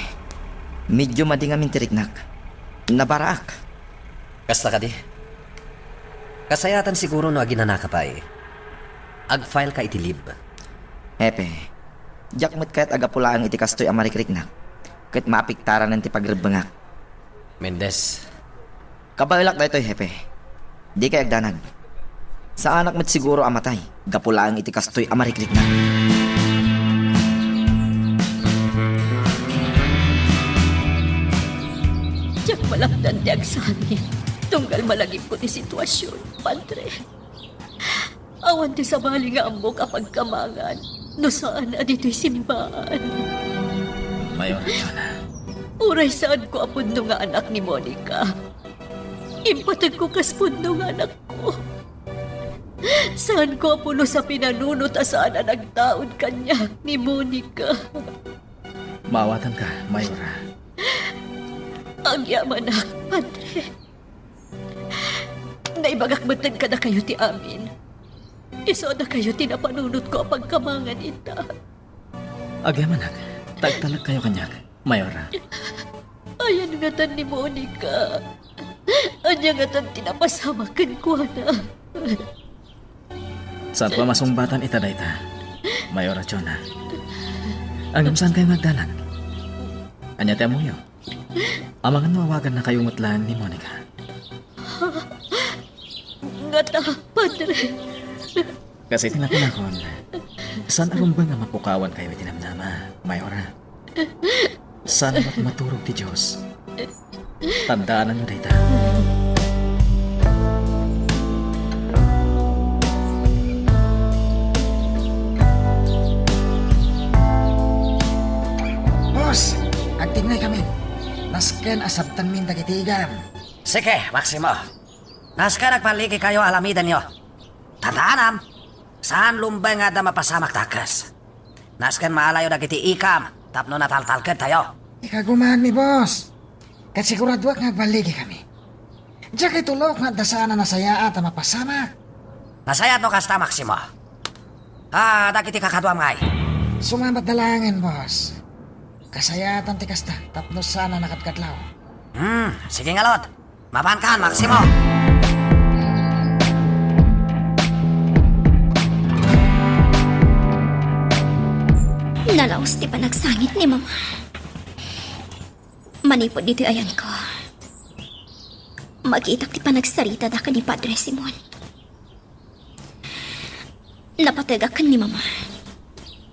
Medyo madi ngamin ti riknak. Nabaraak. Kasta kadi? Kasayaatan siguro no aginanaka pay. Ag-file ka iti leave. Hepe, diak met kayat a gapu laeng iti kastoy a marikriknak ket maapektaranen ti pagrebbengak. Mendez. Kabaelak daytoy, Hepe. Dikay agdanag. Saanak met siguro a matay gapu laeng iti kastoy a marikriknak. Malakdan ti agsangit, tunggal malagipko ti situasion, Padre. Awan ti sabali nga ammok a pagkamangan no saan a ditoy simbaan. Mayora, Jonah. Uray saanko a pudno nga anak ni Monica, impategko kas pudno nga anakko. Saanko a pulos a pinanunot a saan a nagtaud kaniak ni Monica. Maawatanka, Mayora. Agyamanak, Padre. Naibagak metten kadakayo ti amin. Isu a dakayo ti napanunotko a pagkamangan ita. Agyamanak, ta agtalekkayo kaniak, Mayora. Ayan ngatan ni Monica. Ania ngatan ti napasamak kenkuana? Saanko a masungbatan ita dayta, Mayora Jonah. Ngem saankayo nga agdanag? Ania ti ammoyo? Amangan no awagannakayo met laeng ni Monica. Ngata, Padre. Kas iti nakunakon, saan a rumbeng a mapukawankayo iti namnama, Mayora. Saan a maturog ti Dios. Tandaananyo dayta. Boss, agtinnay kami. Nasken a sabtenmin dagiti igam. Sige, Maximo. Nasken agballigikayo a lamidenyo. Tandaanam, saan rumbeng nga adda mapasamak dakes. Nasken maalayo dagiti ikam tapno nataltalkedtayo. Ikagumaanmi, boss. Ket siguradoak nga agballigikami. Diak itulok nga adda saan a nasayaat a mapasamak. Nasayaat no kasta, Maximo. Ah, dagiti kakaduam ngay? Sumabat da laengen, boss. Kasayaatan ti kasta tapno saan a nakadkadlaw. Hmm, sige ngarud. Mapankan, Maximo! Nalaus ti panagsangit ni Mama. Manipud ditoy ayanko, makitak ti panagsaritada ken ni Padre Simon. Napategak ken ni Mama.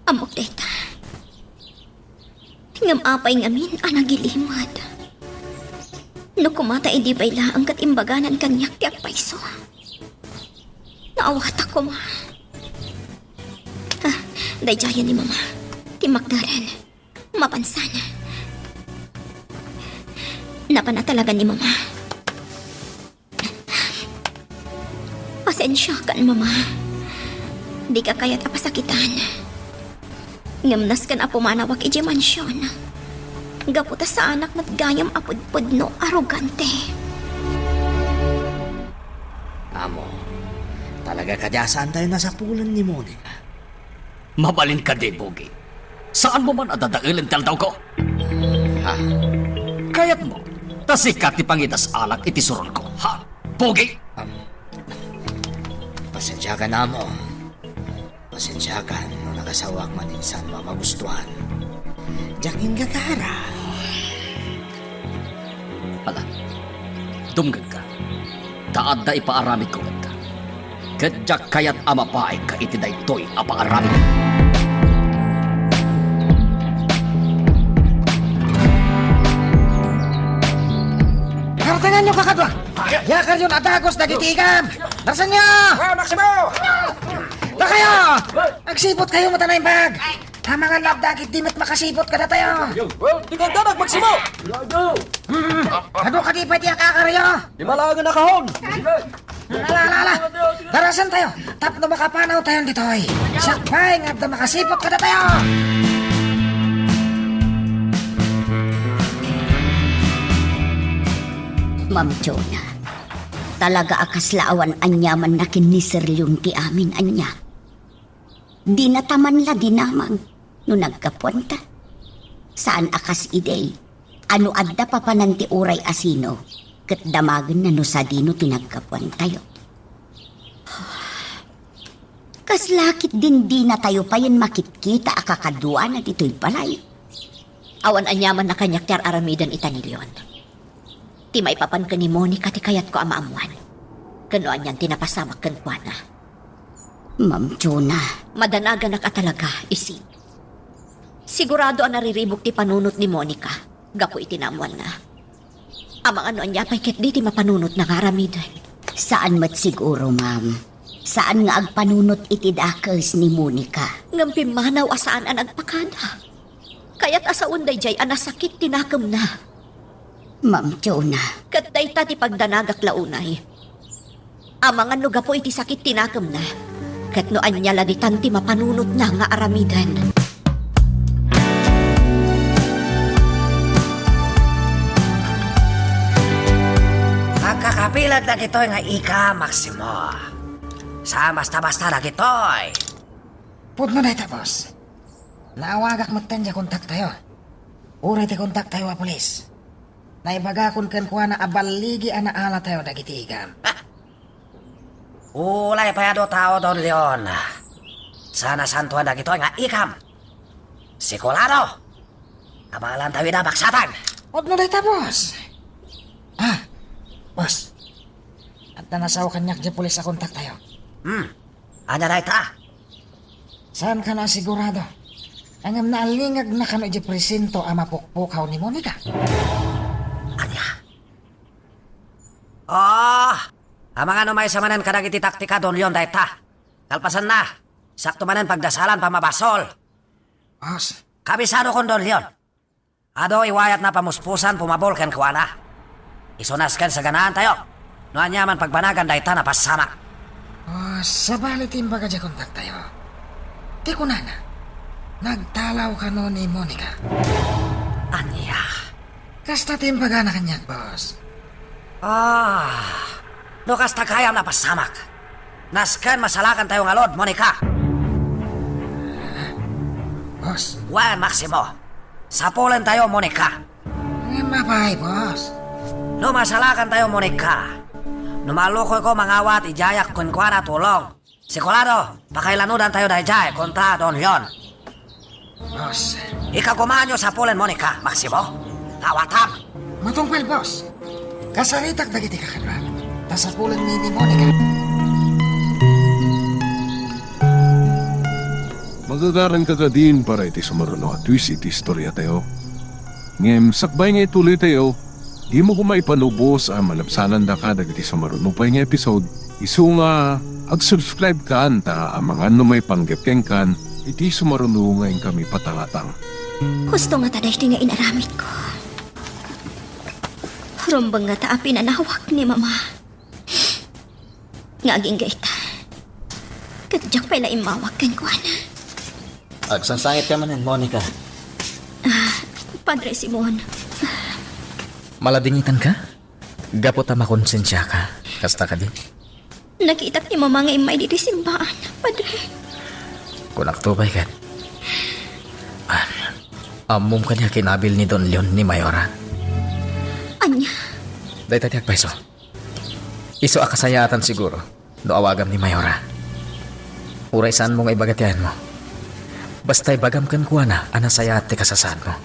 Ammok dayta. Ngem apay ngamin a nagilimad? No koma ta idi pay laeng ket imbaganan kaniak ti agpayso. Naawatak koma. Ah, daydiayen ni Mama. Timmakdaren. Mapansan. Napan a talaga ni Mama. Pasensiakan, Mama. Dika kayat a pasakitan. Ngem nasken a pumanawak idiay mansion. Gapu ta saanak met gayam a pudpudno, arogante. Amo, talaga kadi a saantayo nasapulen ni Monica? Mabalin kadi, Pogi? Saanmo man a dadaelen ti aldawko? Ha? Kayatmo, ta sika ti pangidas-alak iti suronko, ha? Pogi! Am, pasensiakan, amo. Pasensiakan no nagasaoak man insan no a magustuan. Diak inggagara. Ala, dumngegka, ta adda ipaaramidko kenka, ket diak kayat a mapaayka iti daytoy a paaramidmo. Kartenganyo, kakadua! Yakaryon a dagus dagiti igam! Darsenyo! Ah, Maximo! Dakayo! Agsiputkayo met a naimbag! Amangan no adda ket di met makasiput kadatayo. Well, di ka danag, Maximo! Hmm, adu kadi pay ti akakaryo? Di malaengen a kahon! Ala, ala, ala! Darasentayo tapno makapanawtayon ditoy. Siak pay nga adda makasiput kadatayo. Ma'am Jonah, talaga a kasla awan aniamanna ken ni Sir Leon ti amin ania. Dina ta man la dinamag no naggapuanta. Saan a kas idi a no adda papanan ti uray a sino, ket damagenna no sadino ti naggapuantayo. Kasla ketdin dinatayo payen makitkita a kakaduana ditoy balay. Awan aniamanna kaniak ti ar-aramiden ita ni Leon. Ti maipapan ken ni Monica ti kayatko a maammoan, ken no anian ti napasamak kenkuana. Ma'am Jonah. Madanaganak a talaga, Isit. Sigurado a nariribuk ti panunot ni Monica gapu iti naammoanna. Amangan no ania pay ketdi ti mapanunotna nga aramiden. Saan met siguro, ma'am. Saan nga agpanunot iti dakes ni Monica. Ngem pimmanaw a saan a nagpakada. Kayat a sawen daydiay a nasakit ti nakemna. Ma'am Jonah. Ket dayta ti pagdanagak la unay. Amangan no gapu iti sakit ti nakemna, ket no ania la ditan ti mapanunotna nga aramiden. Agkakapilan dagitoy nga ika, Maximo. Saan basta-basta dagitoy. Pudno dayta, boss. Naawagak metten diay kontaktayo. Uray ti kontaktayo a pulis. Naibagakon kenkuana a balligi a naalatayo dagiti igam. Ulay pay adu tao, Don Leon. Saan a santuan dagitoy nga ikam. Sikulado! Abalantayo ida baksaten! Pudno dayta, boss. Ah, boss. Adda nasao kaniak diay pulis a kontaktayo. Hmm. Ania dayta? Saan ka na sigurado? Ngem naalingagna kano idiay presinto a mapukpukaw ni Monica? Ania? Ah! Amangan no maysa manen kadagiti taktika, Don Leon, dayta. Kalpasanna, sakto manen pagdasalan, pammabasol. Boss. Kabisadokon, Don Leon. Adu iwayatna pamuspusan, pumabol kenkuana. Isu nasken saganaantayo. No aniaman pagbanagan dayta, napassamak. Oh, sabali ti imbaga diay kontaktayo. Ti kunana, nagtalaw kano ni Monica. Ania? Kasta ti imbagana kaniak, boss. Ah, no kasta gayam, napassamak. Nasken masalakantayo ngarud, Monica. Boss. Wen, Maximo. Sapulentayo, Monica. Ngem apay, boss? No masalakantayo, Monica. No malukoyko mangawat, idiayak kenkuana tulong. Sikulado, pakailanudantayo daydiay kontra Don Leon. Boss. Ikagumaanyo sapulen Monica, Maximo. Awatam. Matungpal, boss. Kasaritak dagiti kakaduak. Ta sapulen ni, ni Monica. Magagaranka kadin para iti sumaruno a twist iti istoriatayo. Ngem sakbay nga ituloytayo, dimo koma ipanubos a malabsanandaka dagiti sumaruno pay nga episode, isu nga ag-subscribe kan ta amangan no maipanggep kenkan iti sumaruno nga inkami patalatan. Husto ngata daytoy nga inaramidko. Rumbeng ngata a pinanawak ni Mama. Nga agingga ita. Ket diak pay la immawag kenkuana. Agsangsangit ka manen, Monica. Ah, Padre Simon. Maladingitan ka? Gapu ta makonsensia ka. Kasta kadi? Nakitak ni Mama nga immay ditoy simbaan, Padre. Kunak to pay ket. Ah, ammom kadi a kinabil ni Don Leon ni Mayora? Ania? Dayta ti agpayso. Isu a kasayaatan siguro no awagam ni Mayora. Uray saanmo nga ibaga ti ayanmo. Basta ibagam kenkuana a nasayaat ti kasasaadmo.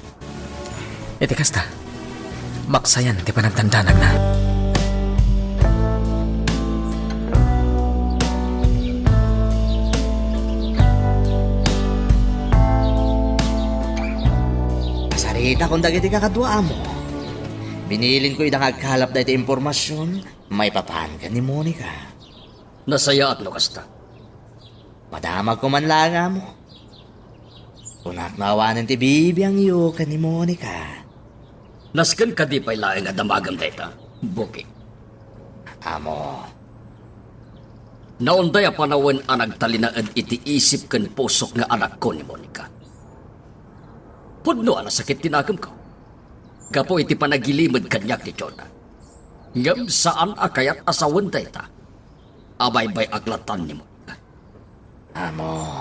Iti kasta, maksayan ti panagdandanagna. Kasaritakon dagiti kakaduaam. Binilinko ida nga agkalap daytoy impormasion. Maipapan ken ni Monica. Nasayaat no kasta. Madamagko man laeng, amo. Kunak no awanen ti bibiangyo ken ni Monica. Nasken kadi pay laeng a damagem dayta, Buki? Amo. Naunday a panawen a nagtalinaed iti isip ken pusok nga anakko ni Monica. Pudno a nasakit ti nakemko gapu iti panagilimed kaniak ni Jonah. Ngem saan a kayat a sawen dayta. Abaybay-ak latan ni Monica. Amo.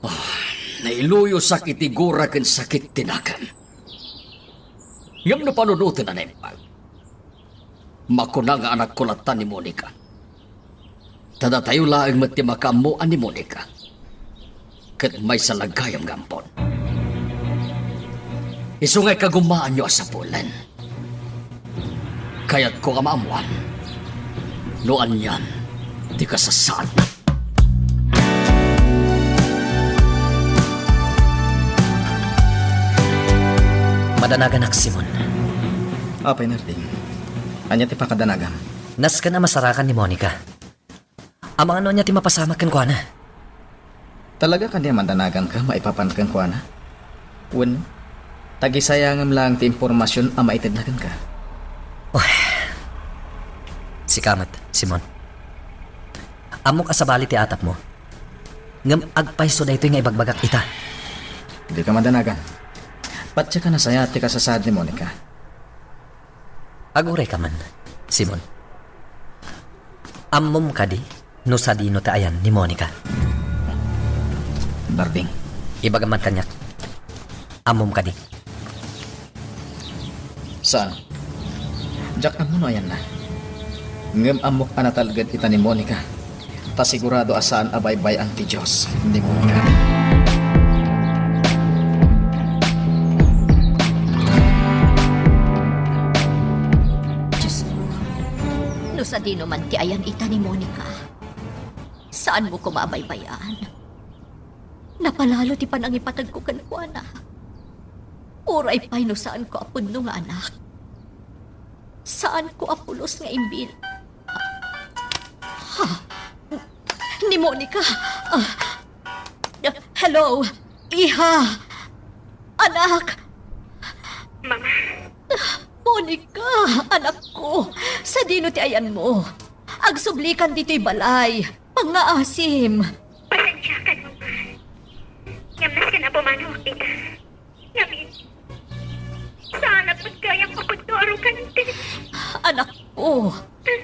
Ah, nailuyosak iti gura ken sakit ti nakem. Ngem no panunoten a naimbag, makuna nga anakko latan ni Monica. Ta datayo laeng met ti makaammo a ni Monica ket maysa la gayam nga ampon. Isu nga ikagumaanyo a sapulen. Kayatko a maammoan no anian ti kasasaadna. Madanaganak, Simon. Apay, Narding. Ania ti pakadanagam? Nasken a masarakan ni Monica. Amangan no ania ti mapasamak kenkuana. Talaga kadi a madanaganka maipapan kenkuana? Wenno, tagisayangem laeng ti impormasion a maitedna kenka? Oh. Sika met, Simon. Ammok a sabali ti atapmo. Ngem agpayso daytoy nga ibagbagak ita. Dika madanagan. Patiek a nasayaat ti kasasaad ni Monica. Agurayka man, Simon. Ammom kadi no sadino ti ayan ni Monica? Darling. Ibagam man kaniak. Ammom kadi? Saan. Diak ammo no ayanna. Ngem ammok a natalged ita ni Monica. Ta sigurado a saan a baybay-an ti Dios ni Monica. Dios ko, no sadino man ti ayan ita ni Monica, saanmo koma a baybay-an. Napalalo ti panangipatagko kenkuana. Uray pay no saanko a pudno nga anak. Saanko a pulos nga imbil. Ha? Ni Monica. Ah. Hello, iha. Anak. Mama. Monica, anakko. Sadino ti ayanmo? Agsublikan ditoy balay. Pangngaasim. Pasensiakan, Mama. Ngem nasken a pumanaw dita. Ngamin, saanak met gayam a pagtuarukan ti... Anakko,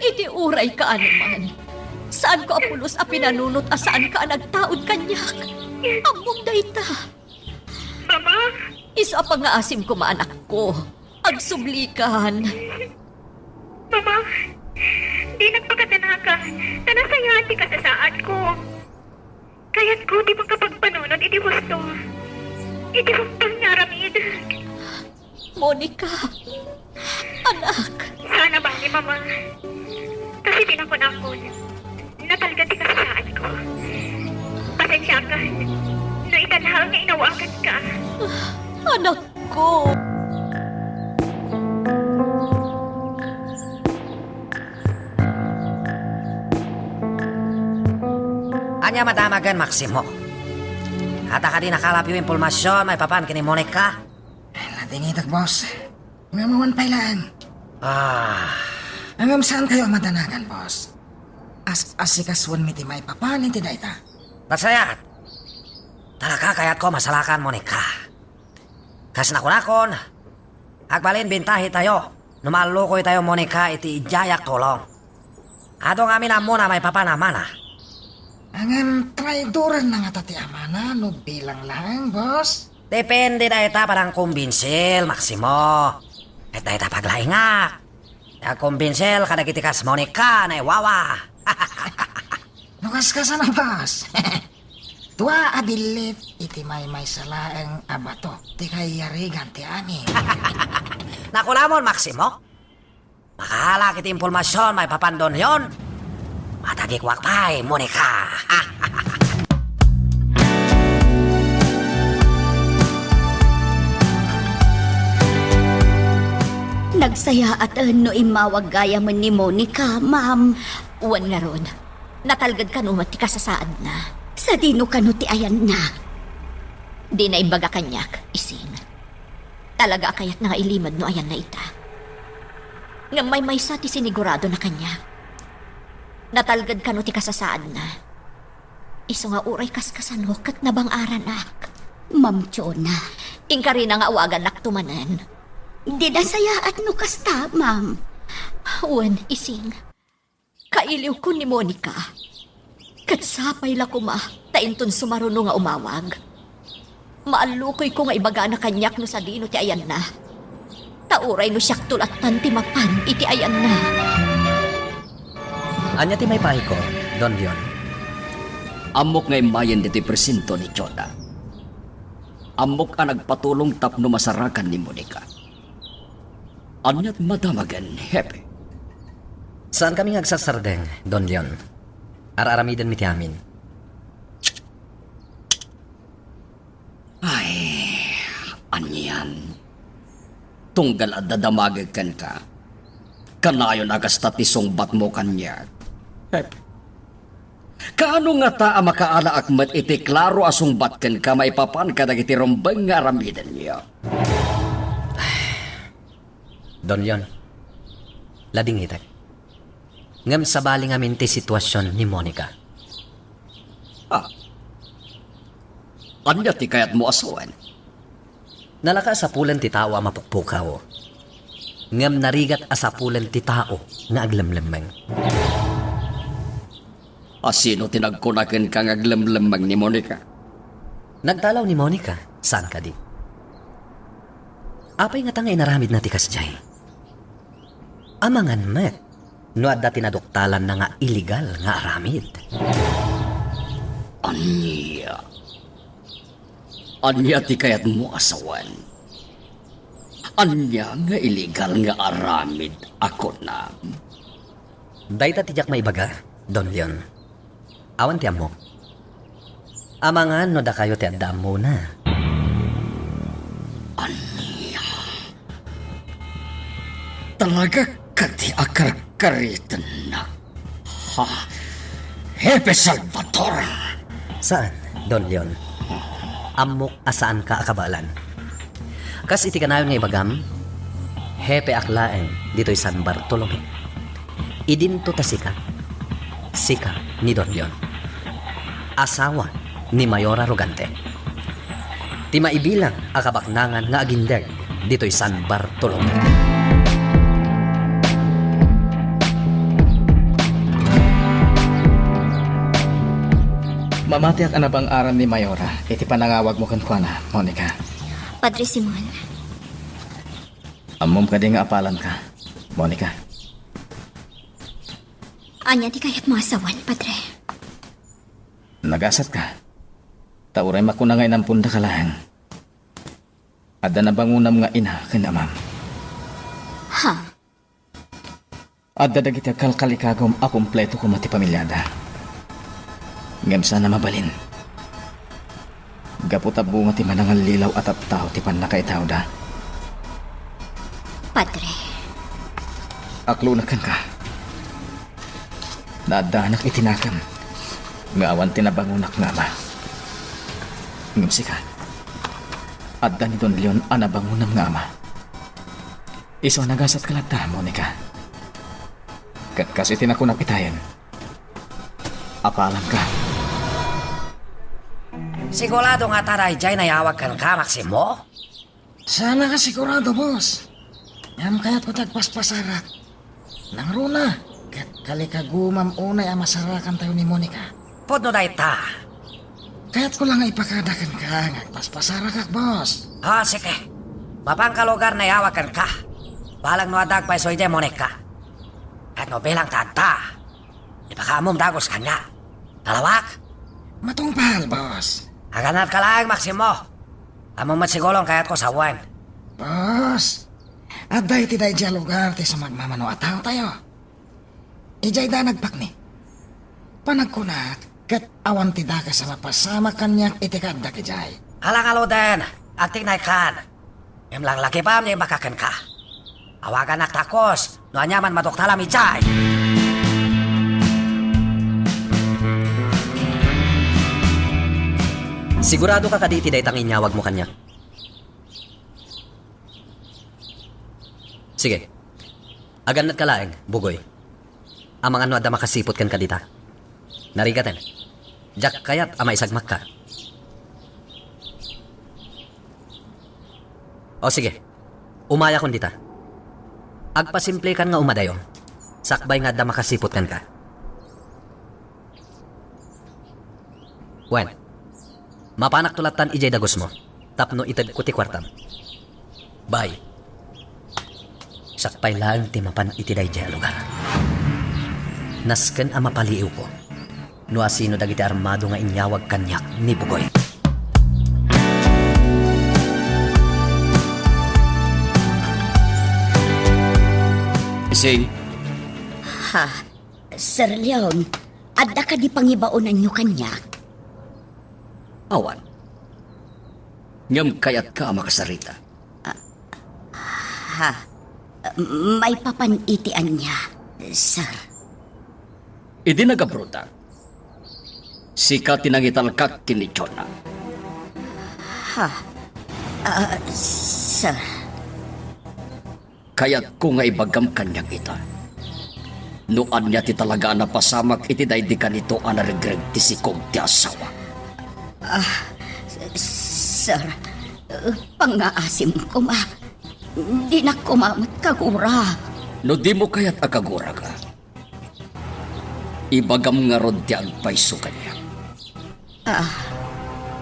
iti uray kaano man, saanko a pulos a pinanunot a saanka a nagtaud kaniak. Ammom dayta. Mama! Isu a pangngaasim koma, anakko. Agsublikan. Mama, dinak pakadanagan, ta nasayaat ti kasasaadko. Kayatko ti makapagpanunot iti husto. Iti husto nga aramid. Monica, anak. Saan a bale, Mama. Kasi ti nakunakon, natalged ti kasasaadko. Pasensiakan no ita laeng nga inawaganka. Anakko. Ania madamagen, Maximo? Adda kadi nakalapyo impormasion maipapan ken ni Monica? Nadingitak, boss. Ngem awan pay laeng. Ah. Ngem saankayo a madanagan, boss. As-asikasuenmi ti maipapan iti dayta. Nasayaat. Talaga kayatko a masarakan, Monica. Kas nakunakon, agbalin bintahitayo no maallukoytayo, Monica, iti idiayak tulong. Adu ngamin ammona maipapan a amana. Ngem traidoranna ngata ti amana no bilang laeng, boss? Depende dayta panangkumbinsil, Maximo. Ket dayta paglaingak. Agkumbinsil kadagiti kas Monica, naiwawa. No kaskasano, boss? Dua a billit iti maymaysa laeng a bato ti kaiyarigan ti amin. Nakulamon, Maximo? Makahalak iti impormasion maipapan Don Leon. Matagikuak pay, Monica. Nagsayaaten no immawag gayamen ni Monica, ma'am. Wen ngarud, natalged kano met ti kasasaadna. Sadino kano ti ayanna? Dina imbaga kaniak, Ising. Talaga a kayatna nga ilimed no ayanna ita. Ngem maymaysa ti siniguradona kaniak. Natalged kano ti kasasaadna. Isu nga uray kaskasano ket nabang-aranak. Ma'am Chona. Inkarina nga awagannakto manen. Dina sayaat no kasta, ma'am. Wen, Ising. Kailiwko ni Monica. Ket sapay la koma ta inton sumaruno nga umawag, maallukoyko nga ibagana kaniak no sadino ti ayanna. Ta uray no siakto lattan ti mapan iti ayanna. Ania ti maipahiko, Don Leon? Ammok nga immayen ditoy presinto ni Chona. Ammok a nagpatulong tapno masarakan ni Monica. Ania ti madamagen, Hepe? Saankami nga agsasardeng, Don Leon. Ar-aramidenmi ti amin. Ay, anian. Tunggal adda damagek kenka, Kanayon a kasta ti sungbatmo kaniak. Kaano ngata a makaalaak met iti klaro a sungbat kenka maipapan kadagiti rumbeng nga aramidenyo? Don Leon, ladingitek. Ngem sabali ngamin ti situasion ni Monica. Ah. Ania ti kayatmo a sawen? Nalaka a sapulen ti tao a mapukpukaw, ngem narigat a sapulen ti tao nga aglemlemmeng. A sino ti nagkuna kenka nga aglemlemmeng ni Monica? Nagtalaw ni Monica, saan kadi? Apay ngata nga inaramidna ti kasdiay? Amangan met no adda ti naduktalanna nga illegal nga aramid. Ania? Ania ti kayatmo a sawen? Ania nga illegal nga aramid a kunam? Dayta ti diak maibaga, Don Leon. Awan ti ammok. Amangan no dakayo ti adda ammona. Ania? Talaga kadi a karkaritennak, ha, Hepe Salvador? Saan, Don Leon. Ammok a saanka a kabaelan. Kas iti kanayon nga ibagam, hepeak laeng ditoy San Bartolome. Idinto ta sika, sika ni Don Leon, asawa ni Mayora Rogante, ti maibilang a kabaknangan nga agindeg ditoy San Bartolome. Mamatiak a nabang-aran ni Mayora iti panangawagmo kenkuana, Monica. Padre Simon. Ammom kadi nga apalanka, Monica? Ania ti kayatmo a sawen, Padre? Nagasatka. Ta uray makuna nga inampondaka laeng, adda nabangonam nga ina ken amam. Ha? Adda dagiti agkalkalikagum a kompleto koma ti pamiliada. Ngem saan a mabalin. Gapu ta bunga ti manangallilaw a tattao ti pannakaitawda. Padre. Aklonak kenka. Naaddanak iti nakem nga awan ti nabangonak nga ama. Ngem sika, adda ni Don Leon a nabangonam nga ama. Isu a nagasatka latta, Monica. Ket kas iti nakunak itayen, apalanka. Sigurado ngata daydiay nayawag kenka, Maximo? Saan a sigurado, boss. Ngem kayatko ti agpaspasarak. Nangruna, ket kalikagumam unay a masarakantayo ni Monica. Pudno dayta. Kayatko la nga ipakada kenka nga agpaspasarakak, boss. Ah, sige. Mapanka lugar nayawag kenka. Balang no adda agpayso idiay Monica. Ket no bilang ta adda, ipakaammom dagus kaniak. Nalawak? Matungpal, boss. Agannadka laeng, Maximo. Ammom met siguro nga kayatko sawen. Boss, adda iti daydiay a lugar ti sumagmamano a taotayo. Idiayda nagpakni. Panagkunak, ket awan ti dakes a mapasamak kaniak iti kaaddak idiay. Ala ngaruden, agtiknaykan. Ngem langlakipam nga imbagak kenka. Awaganak ta kos no aniaman maduktalam idiay. Siguradoka kadi iti dayta nga inyawagmo kaniak? Sige. Agannadka laeng, Bugoy. Amangan no adda makasiput kenka dita. Narigaten. Diak kayat a maisagmakka. O sige, umayakon dita. Agpasimplekan nga umadayo, sakbay nga adda makasiput kenka. Wen, mapanakto lattan idiay dagusmo tapno itedko ti kuartam. Bay, siak pay laeng ti mapan iti daydiay a lugar. Nasken a mapaliiwko no asino dagiti armado nga inyawag kaniak ni Bugoy. Ising. Ha, Sir Leon, adda kadi pangibaonanyo kaniak? Awan. Ngem kayatka a makasarita? Ah, ha. Ah, Maipapan iti ania, sir? Idi nagabrodak, sika ti nangitalkak ken ni Jonah. Ha? Ah, sir. Kayatko nga ibagam kaniak ita. No ania ti talaga a napasamak iti daydi kanito a naregreg ti sikog ti asawa. Ah, s-, sir, eh, pangngaasim koma. Dinak koma met kagura. No dimo kayat a kaguraka, ibagam ngarud ti agpayso kaniak. Ah.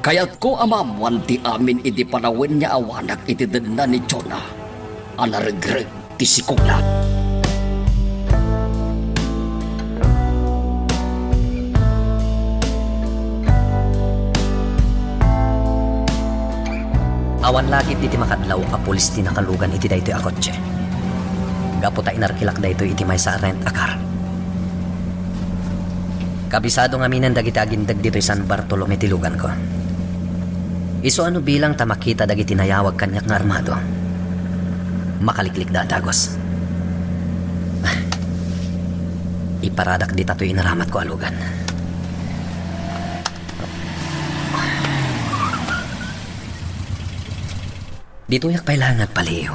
Kayatko a maammoan ti amin idi panawen nga awanak iti denna ni Jonah a naregreg ti sikogna. Awan la ketdi ti makadlaw a pulis ti nakalugan iti daytoy a kotse. Gapu ta inarkilak daytoy iti maysa a rent a car. Kabisado ngaminen dagiti agindeg ditoy San Bartolome ti luganko. Isu a no bilang ta makita dagiti nayawag kaniak nga armado, makaliklikda a dagus. Iparadak dita toy inaramatko a lugan. Ditoyak pay laeng agpaliiw.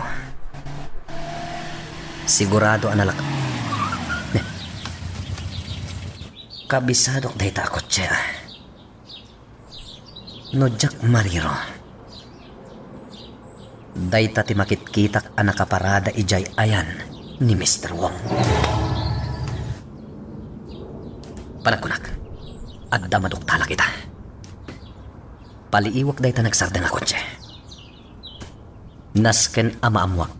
Sigurado a nalak-, ne. Kabisadok dayta a kotse, a. No diak mariro, dayta ti makitkitak a nakaparada idiay ayan ni Mister Wong. Panagkunak, adda maduktalak ita. Paliiwak dayta nagsardeng a kotse. Nasken a maammuak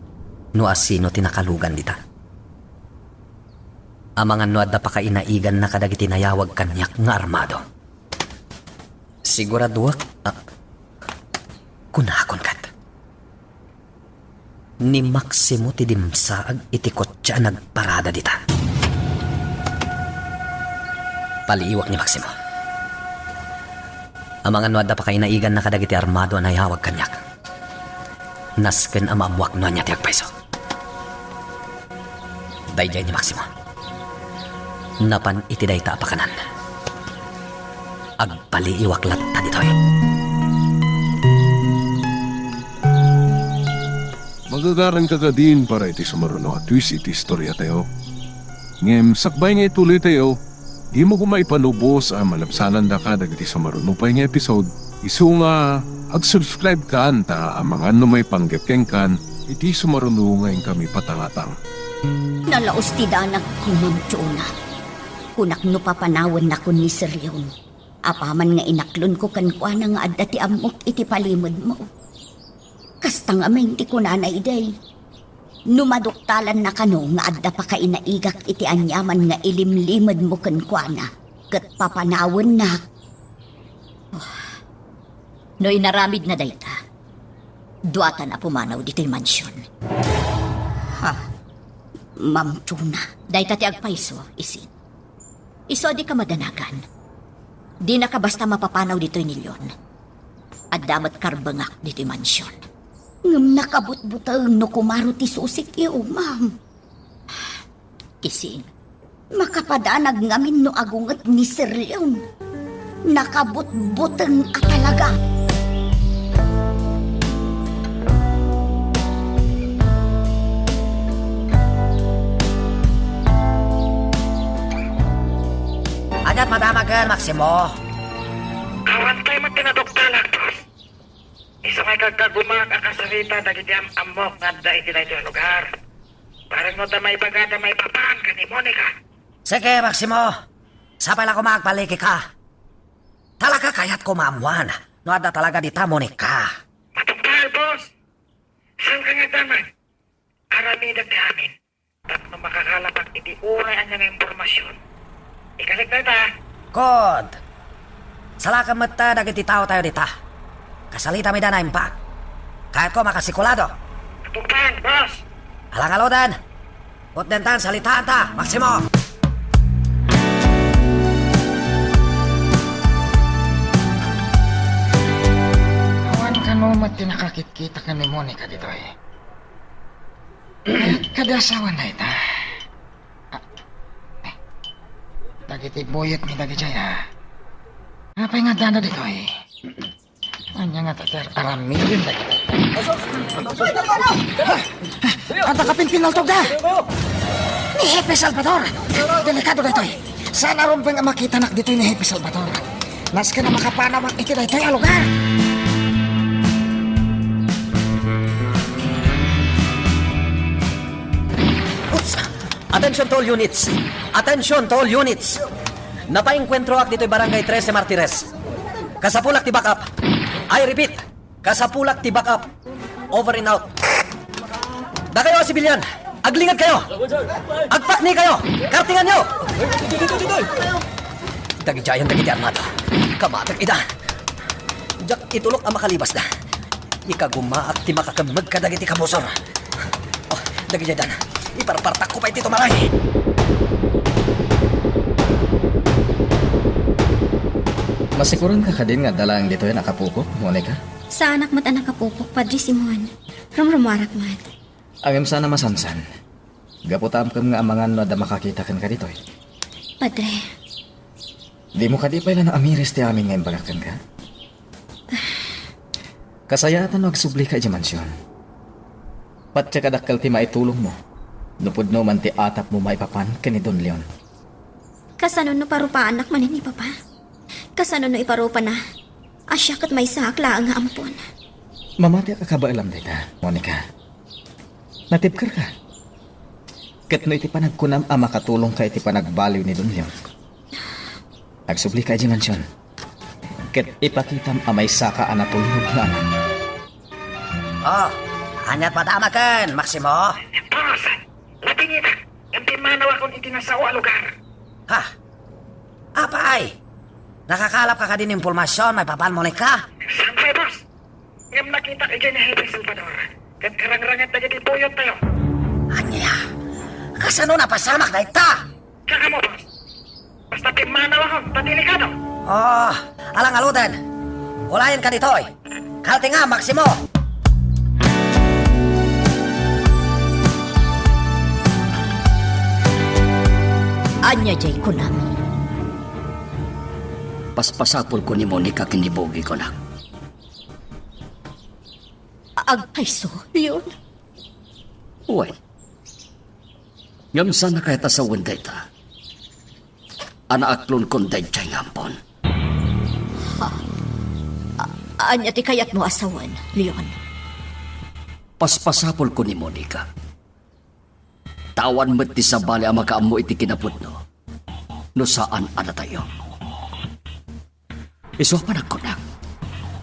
no asino ti nakalugan dita. Amangan no adda pakainaiganna kadagiti nayawag kaniak nga armado. Siguraduak a kunakon ket. Ni Maximo ti dimsaag iti kotse a nagparada dita. Paliiwak ni Maximo. Amangan no adda pakainaiganna kadagiti armado a nayawag kaniak. Nasken a maammuak no ania ti agpayso. Daydiay ni Maximo. Napan iti dayta a pakanan. Agpaliiwak latta ditoy. Magagaranka kadin para iti sumaruno a twist iti istoriatayo. Ngem sakbay nga ituloytayo, dimo koma ipanubos a malabsanandaka dagiti sumaruno pay nga episode, isu nga ag-subscribe kan ta amangan no maipanggep kenkan iti sumaruno nga inkami patangatang. Nalaus ti danag, Ma'am Jonah. Kunak no papanawennakon ni Sir Leon. Apaman nga inaklonko kenkuana nga adda ti ammok iti palimedmo. Kasta ngamin ti kunana idi, no maduktalanna kano nga adda pakainaigak iti aniaman nga ilimlimedmo kenkuana, ket papanawennak. Oh. No inaramidna dayta, duatan a pumanaw ditoy mansion. Ha? Ma'am Jonah. Dayta ti agpayso, isin. Isu a dika madanagan. Dinaka basta mapapanaw ditoy ni Leon. Adda met karbengak ditoy mansion. Ngem nakabutbuteng no kumaro ti susik, iyo, ma'am. Kising. Makapadanag ngamin no agunget ni Sir Leon. Nakabutbuteng a talaga. Aniat madamagen, Maximo? Awan pay met ti naduktalak, boss. Isu nga ikagkagumak a kasarita dagiti am-ammok nga adda iti daytoy a lugar. Bareng no ta maibagada maipapan ken ni Monica. Sige, Maximo. Sapay la koma agpalikika. Talaga kayatko maammuan no adda talaga dita Monica. Matungpal, boss. Saan ka nga daman? Aramidak ti amin tapno makakalabak iti uray ania nga impormasion. Ikasik dayta. Good. Salakem met dagiti taotayo dita. Kasalitami da naimbag. Kayatko makasikulado. Atungpal, boss. Alangaludan. Utdenta, salitaanta, Maximo. Awan kano met ti nakakitkita ken ni Monica ditoy. Kadi asawan dayta. Ah, eh, dagiti buyot ni dagijay, ah. Apay nga addada ditoy? Ania nga ti ar-aramiden dagiti? Adda kapimpinaltogda! Ni Hepe Salvador! Delikado daytoy! Saan a rumbeng a makitanak ditoy ni Hepe Salvador. Nasken a makapanawak iti daytoy a lugar! Oops! Attention to all units! Attention to all units! Napaengkuentroak ditoy Barangay Trece Martires. Kasapulak ti backup. I repeat, kasapulak ti backup. Over and out. Dakayo a sibilyan, aglingedkayo. Agpaknikayo. Kartinganyo. Dagidiayen dagiti armada. Kamateg ida. Diak itulok a makalibasda. Ikagumaak ti makakemmeg kadagiti kabusor. Oh, dagidiay dan. Iparpartakko pay ti tumaray. Masikuronka kadin nga adda laeng ditoy a nakapukok, Monica? Saanak met a nakapukok, Padre Simon. Rumrumuarak met. Ngem saan a masansan. Gapu ta amkem nga amangan no adda makakita kenka ditoy. Padre. Dimo kadi pay la naamiris ti amin nga imbagak kenka? Kasayaatan no agsublika idiay mansion. Patiek a dakkel ti maitulongmo no pudno man ti atapmo maipapan ken ni Don Leon. Kasano no parupaannak manen ni Papa? Kasano no iparupana a siak ket maysaak laeng nga ampon? Mamatiak a kabaelam dayta, Monica. Natibkerka. Ket no iti panagkunam a makatulongka iti panagbaliw ni Don Leon, agsublika idiay mansion. Ket ipakitam a maysaka a natulnog nga anak. Oh, ania ti madamaken, Maximo? Boss, natingitak. Ngem pimmanawakon iti nasao a lugar. Ha? Apay? Nakakalapka kadi ni impormasion maipapan, Monica? Saan pay, boss. Ngem nakitak idiay ni Hepe Salvador. Ket karangranget dagiti buyottayo. Ania? Kasano napasamak dayta? Diak ammo, boss. Basta pimmanawakon ta delikado. Oh, ala ngaruden. Ulayenka ditoy. Kartingam, Maximo! Ania diay kunam? Paspasapulko ni Monica ken ni Bogey, kunak. Agpayso, Leon? Wen. Ngem saan a kayat a sawen dayta a naaklonkon daydiay nga ampon. Ha? A-, ania ti kayatmo a sawen, Leon? Paspasapulko ni Monica. Ta awan met ti sabali a makaammo iti kinapudno no saan a datayo. Isu a panagkunak,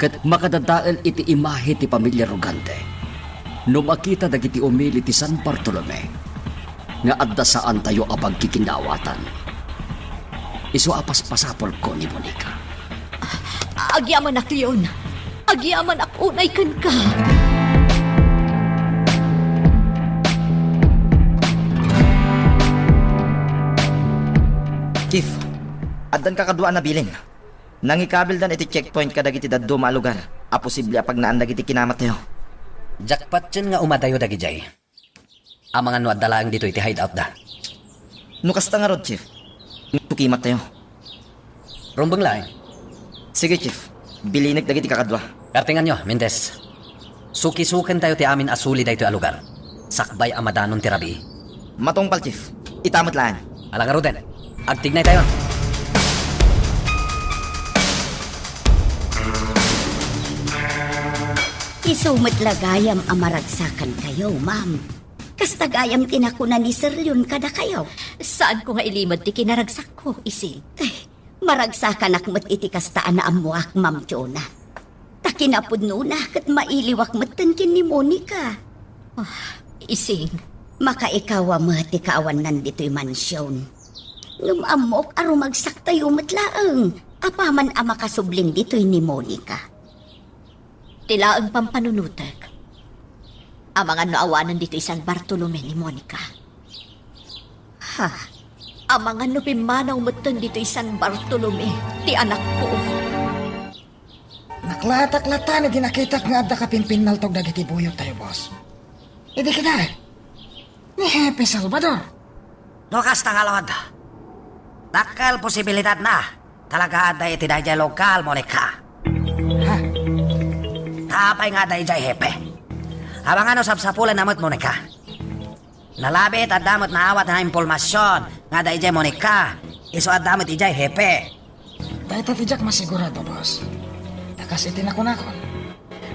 ket makadadael iti imahe ti pamilia Rogante no makita dagiti umili ti San Bartolome nga adda saantayo a pagkikinnaawatan. Isu a paspasapulko ni Monica. Agyamanak, Leon. Agyamanak unay kenka. Chief, addan kakadua a nabilin. Nangikabildan iti checkpoint kadagiti dadduma a lugar a posible a pagnaan dagiti kinamatayo. Jackpotyen nga umadayo dagidiay. Amangan no adda laeng ditoy ti hideout da. No kasta ngarud, Chief, tukimattayo. Rumbeng laeng. Sige, Chief. Bilinek dagiti kakadua. Kartinganyo, Mendez. Sukisukentayo ti amin a suli daytoy a lugar. Sakbay a madanon ti rabii. Matungpal, Chief. Ita met laeng. Ala ngaruden. Agtignaytayon. Isu met la gayam a maragsakankayo, ma'am. Kasta gayam ti nakuna ni Sir Leon kadakayo. Saanko nga ilimed ti kinaragsakko, Ising. Ay, maragsakanak met iti kasta a naammoak, Ma'am Fiona. Ta kinapudnona ket mailiwak metten ken ni Monica. Ah, Ising. Makaikawa met ti kaawannan ditoy mansion. Ngem ammok a rumagsaktayo met laeng apaman a makasublin ditoy ni Monica. Ti laeng pampanunotek, amangan no awanen ditoy San Bartolome ni Monica. Ha? Amangan no pimmanaw metten ditoy San Bartolome ti anakko. Naklatak latta idi nakitak nga adda kapinpinnaltog dagiti buyottayo, boss. Idi kita, ni Hepe Salvador. No kasta ngarud, dakkel posibilidadna. Talaga adda iti daydiay lugar, Monica. Ha? Apay nga adda idiay Hepe? Amangan no sapsapulenna met, Monica. Nalabit, adda met naawat nga impormasion nga adda idiay Monica. Isu adda met idiay Hepe. Dayta ti diak masigurado, boss. Ta kas iti nakunakon,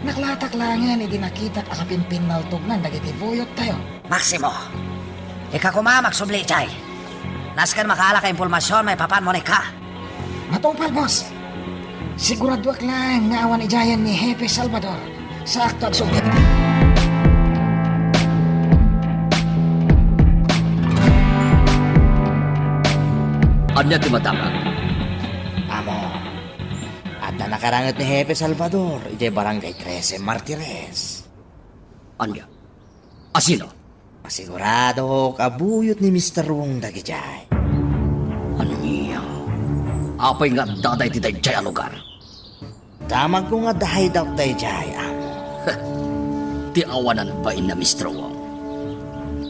naklatak laengen idi nakitak a kapinpinnaltognan dagiti buyottayo. Maximo, ika koma magsubli idiay. Nasken makaalak a impormasion maipapan Monica. Matungpal, boss. Siguradoak laeng nga awan idiayen ni Hepe Salvador. Saakto agsubli. Ania ti madamag? Amo, adda nakaranget ni Hepe Salvador idiay Barangay Trece Martires. Ania? Asino? Masiguradok a buyot ni Mister Wong dagidiay. Ania? Apay nga adda daydiay a lugar? Damagko nga adda hideout daydiay, amo. Ti awanan bain na, Mister Wong.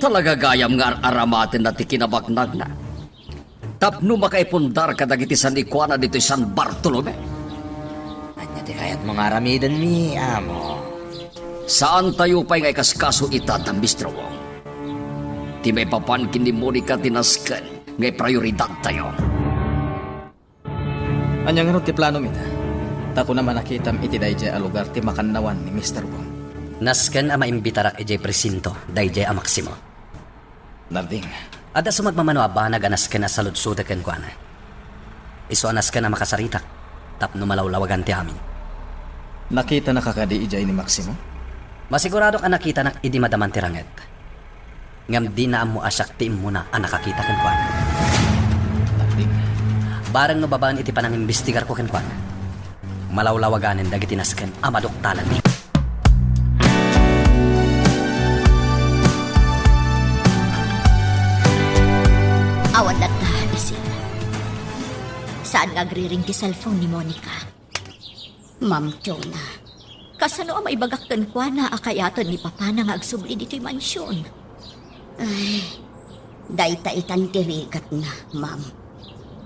Talaga gayam nga ar-aramatenna ti kinabaknagna. Tapno makaipundar kadagiti sanikuana ditoy San Bartolome. Ania ti kayatmo nga aramidenmi, amo? Saantayo pay nga ikaskaso ita da, Mister Wong. Ti maipapan ken ni Monica ti nasken nga iprioridadtayo. Ania ngarud ti planom ita? Ta kunam a nakitam iti daydiay a lugar ti makannawan ni Mister Wong. Nasken a maimbitarak idiay presinto daydiay a Maximo. Narding. Adda sumagmamano a banag a nasken a saludsoda kenkuana. Isu a nasken a makasaritak tapno malawlawagan ti amin. Nakitanaka kadi idiay ni Maximo? Masiguradok a nakitanak idi madaman ti ranget. Ngem dina ammo a siak ti immuna a nakakita kenkuana. Narding. Bareng no babaen iti panangimbestigarko kenkuana, malawlawaganen dagiti nasken a maduktalanmi. Awan latta, Isin. Saan nga agriring ti cellphone ni Monica. Ma'am Jonah, kasano a maibagak kenkuana a kayaten ni Papana nga agsubli ditoy mansion? Ay, dayta itan ti rigatna, ma'am.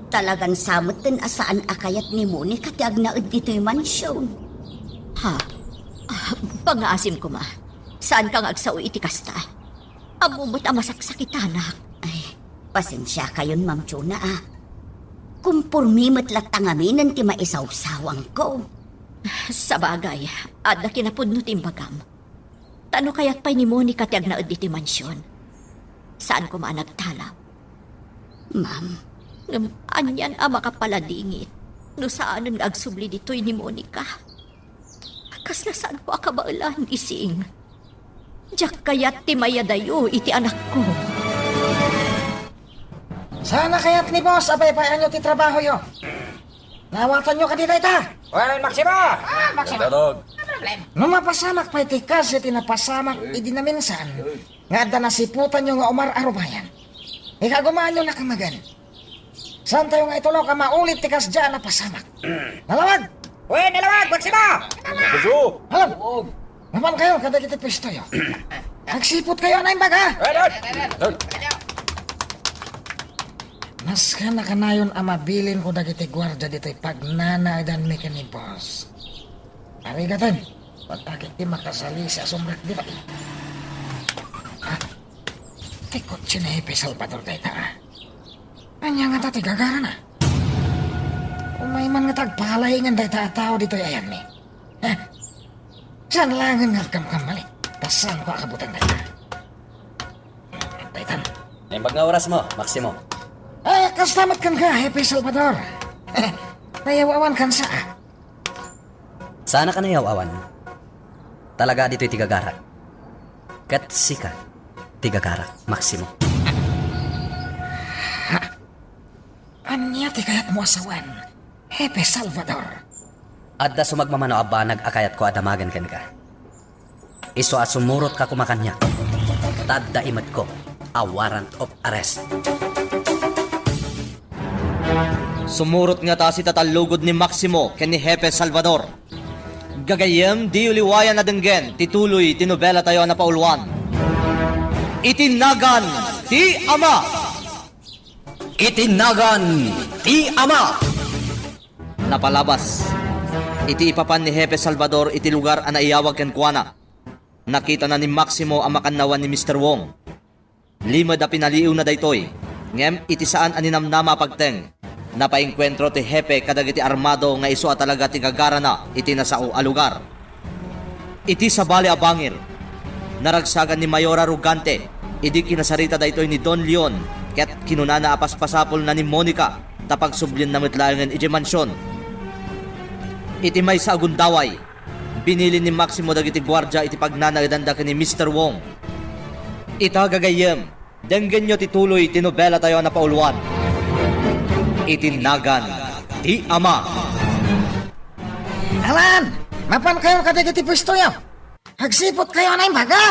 Talagan sa metten a saan a kayat ni Monica ti agnaed ditoy mansion. Ha? Ah, pangngaasim koma. Saanka nga agsao iti kasta. Ammom met a masaksakitanak. Ay, pasensiakayon, Ma'am Jonah, a. Kompormi met latta ngaminen ti maisawsawangko. Sabagay, adda kinapudno ti imbagam. Ta no kayat pay ni Monica ti agnaed ditoy mansion, saan koma a nagtalaw. Ma'am. Ngem anian a makapaladingit no saanen nga agsubli ditoy ni Monica? Kasla saanko a kabaelan, Ising. Diak kayat ti mayadayo iti anakko. Saan a kayat ni boss a paypayaanyo ti trabahoyo? Naawatanyo kadi dayta? Well, Maximo! Ah, Maximo. Dadog. No mapasamak pay ti kas iti napasamak idi naminsan, nga adda nasiputanyo nga umar-arubayan. Ikagumaanyo na kamagan. Saantayo nga itulok a maulit ti kasdiay a napasamak. Nalawag! Wen, nalawag, Maximo! Puso! Alam! Napan kayo kadagiti puestoyo. Agsiput kayo a naimbag, ha? Wen, wen! Nasken a kanayon a mabilinko dagiti guardia ditoy pagnanaedanmi ken ni boss. Arigaten, pagtakit ti makasalisi a sumrek ditoy. Ha? Ti kotse ni Hepe Salvador dayta, a. Ania ngata ti gagarana? Umay man ngata agpalaingen dayta a tao ditoy ayanmi. Ha? Saan laengen nga agkamkamali? Ta saanko a kabuteng dayta. Daytan. Naimbag nga orasmo, Maximo. Ah, kasta met kenka, Hepe Salvador. Nayaw-awankan sa, a. Saanak a nayaw-awan. Talaga ditoy ti gagarak. Ket sika, ti gagarak, Maximo. Ha? Ania ti kayatmo a sawen, Hepe Salvador? Adda sumagmamano a banag a kayatko a damagen kenka. Isu a sumurotka koma kaniak. Ta adda imetko a warrant of arrest. Sumurot ngata ti tatallugod ni Maximo ken ni Hepe Salvador. Gagayyem, diyo liwayan a denggen ti tuloy ti nobelatayo a napauluan. Iti nagan ti Ama. Iti nagan ti Ama. Napalabas iti ipapan ni Hepe Salvador iti lugar a naiyawag kenkuana, nakitana ni Maximo a makannawan ni Mister Wong. Limed a pinaliiwna daytoy, ngem iti saan a ninamnama a pagteng, napaengkuentro ti Hepe kadagiti armado nga isu a talaga ti gagarana iti nasao a lugar. Iti sabali a bangir, naragsagan ni Mayora Rugante idi kinasarita daytoy ni Don Leon ket kinunana a paspasapulna ni Monica ta pagsublienna met laengen idiay mansion. Iti maysa a gundaway, binilin ni Maximo dagiti guardia iti pagnanaedanda ken ni Mister Wong. Ita, gagayyem, denggenyo ti tuloy ti nobelatayo a napauluan, Iti Nagan ti Ama. Alan! Mapankayon kadagiti puestoyo! Agsiputkayo a naimbag, a?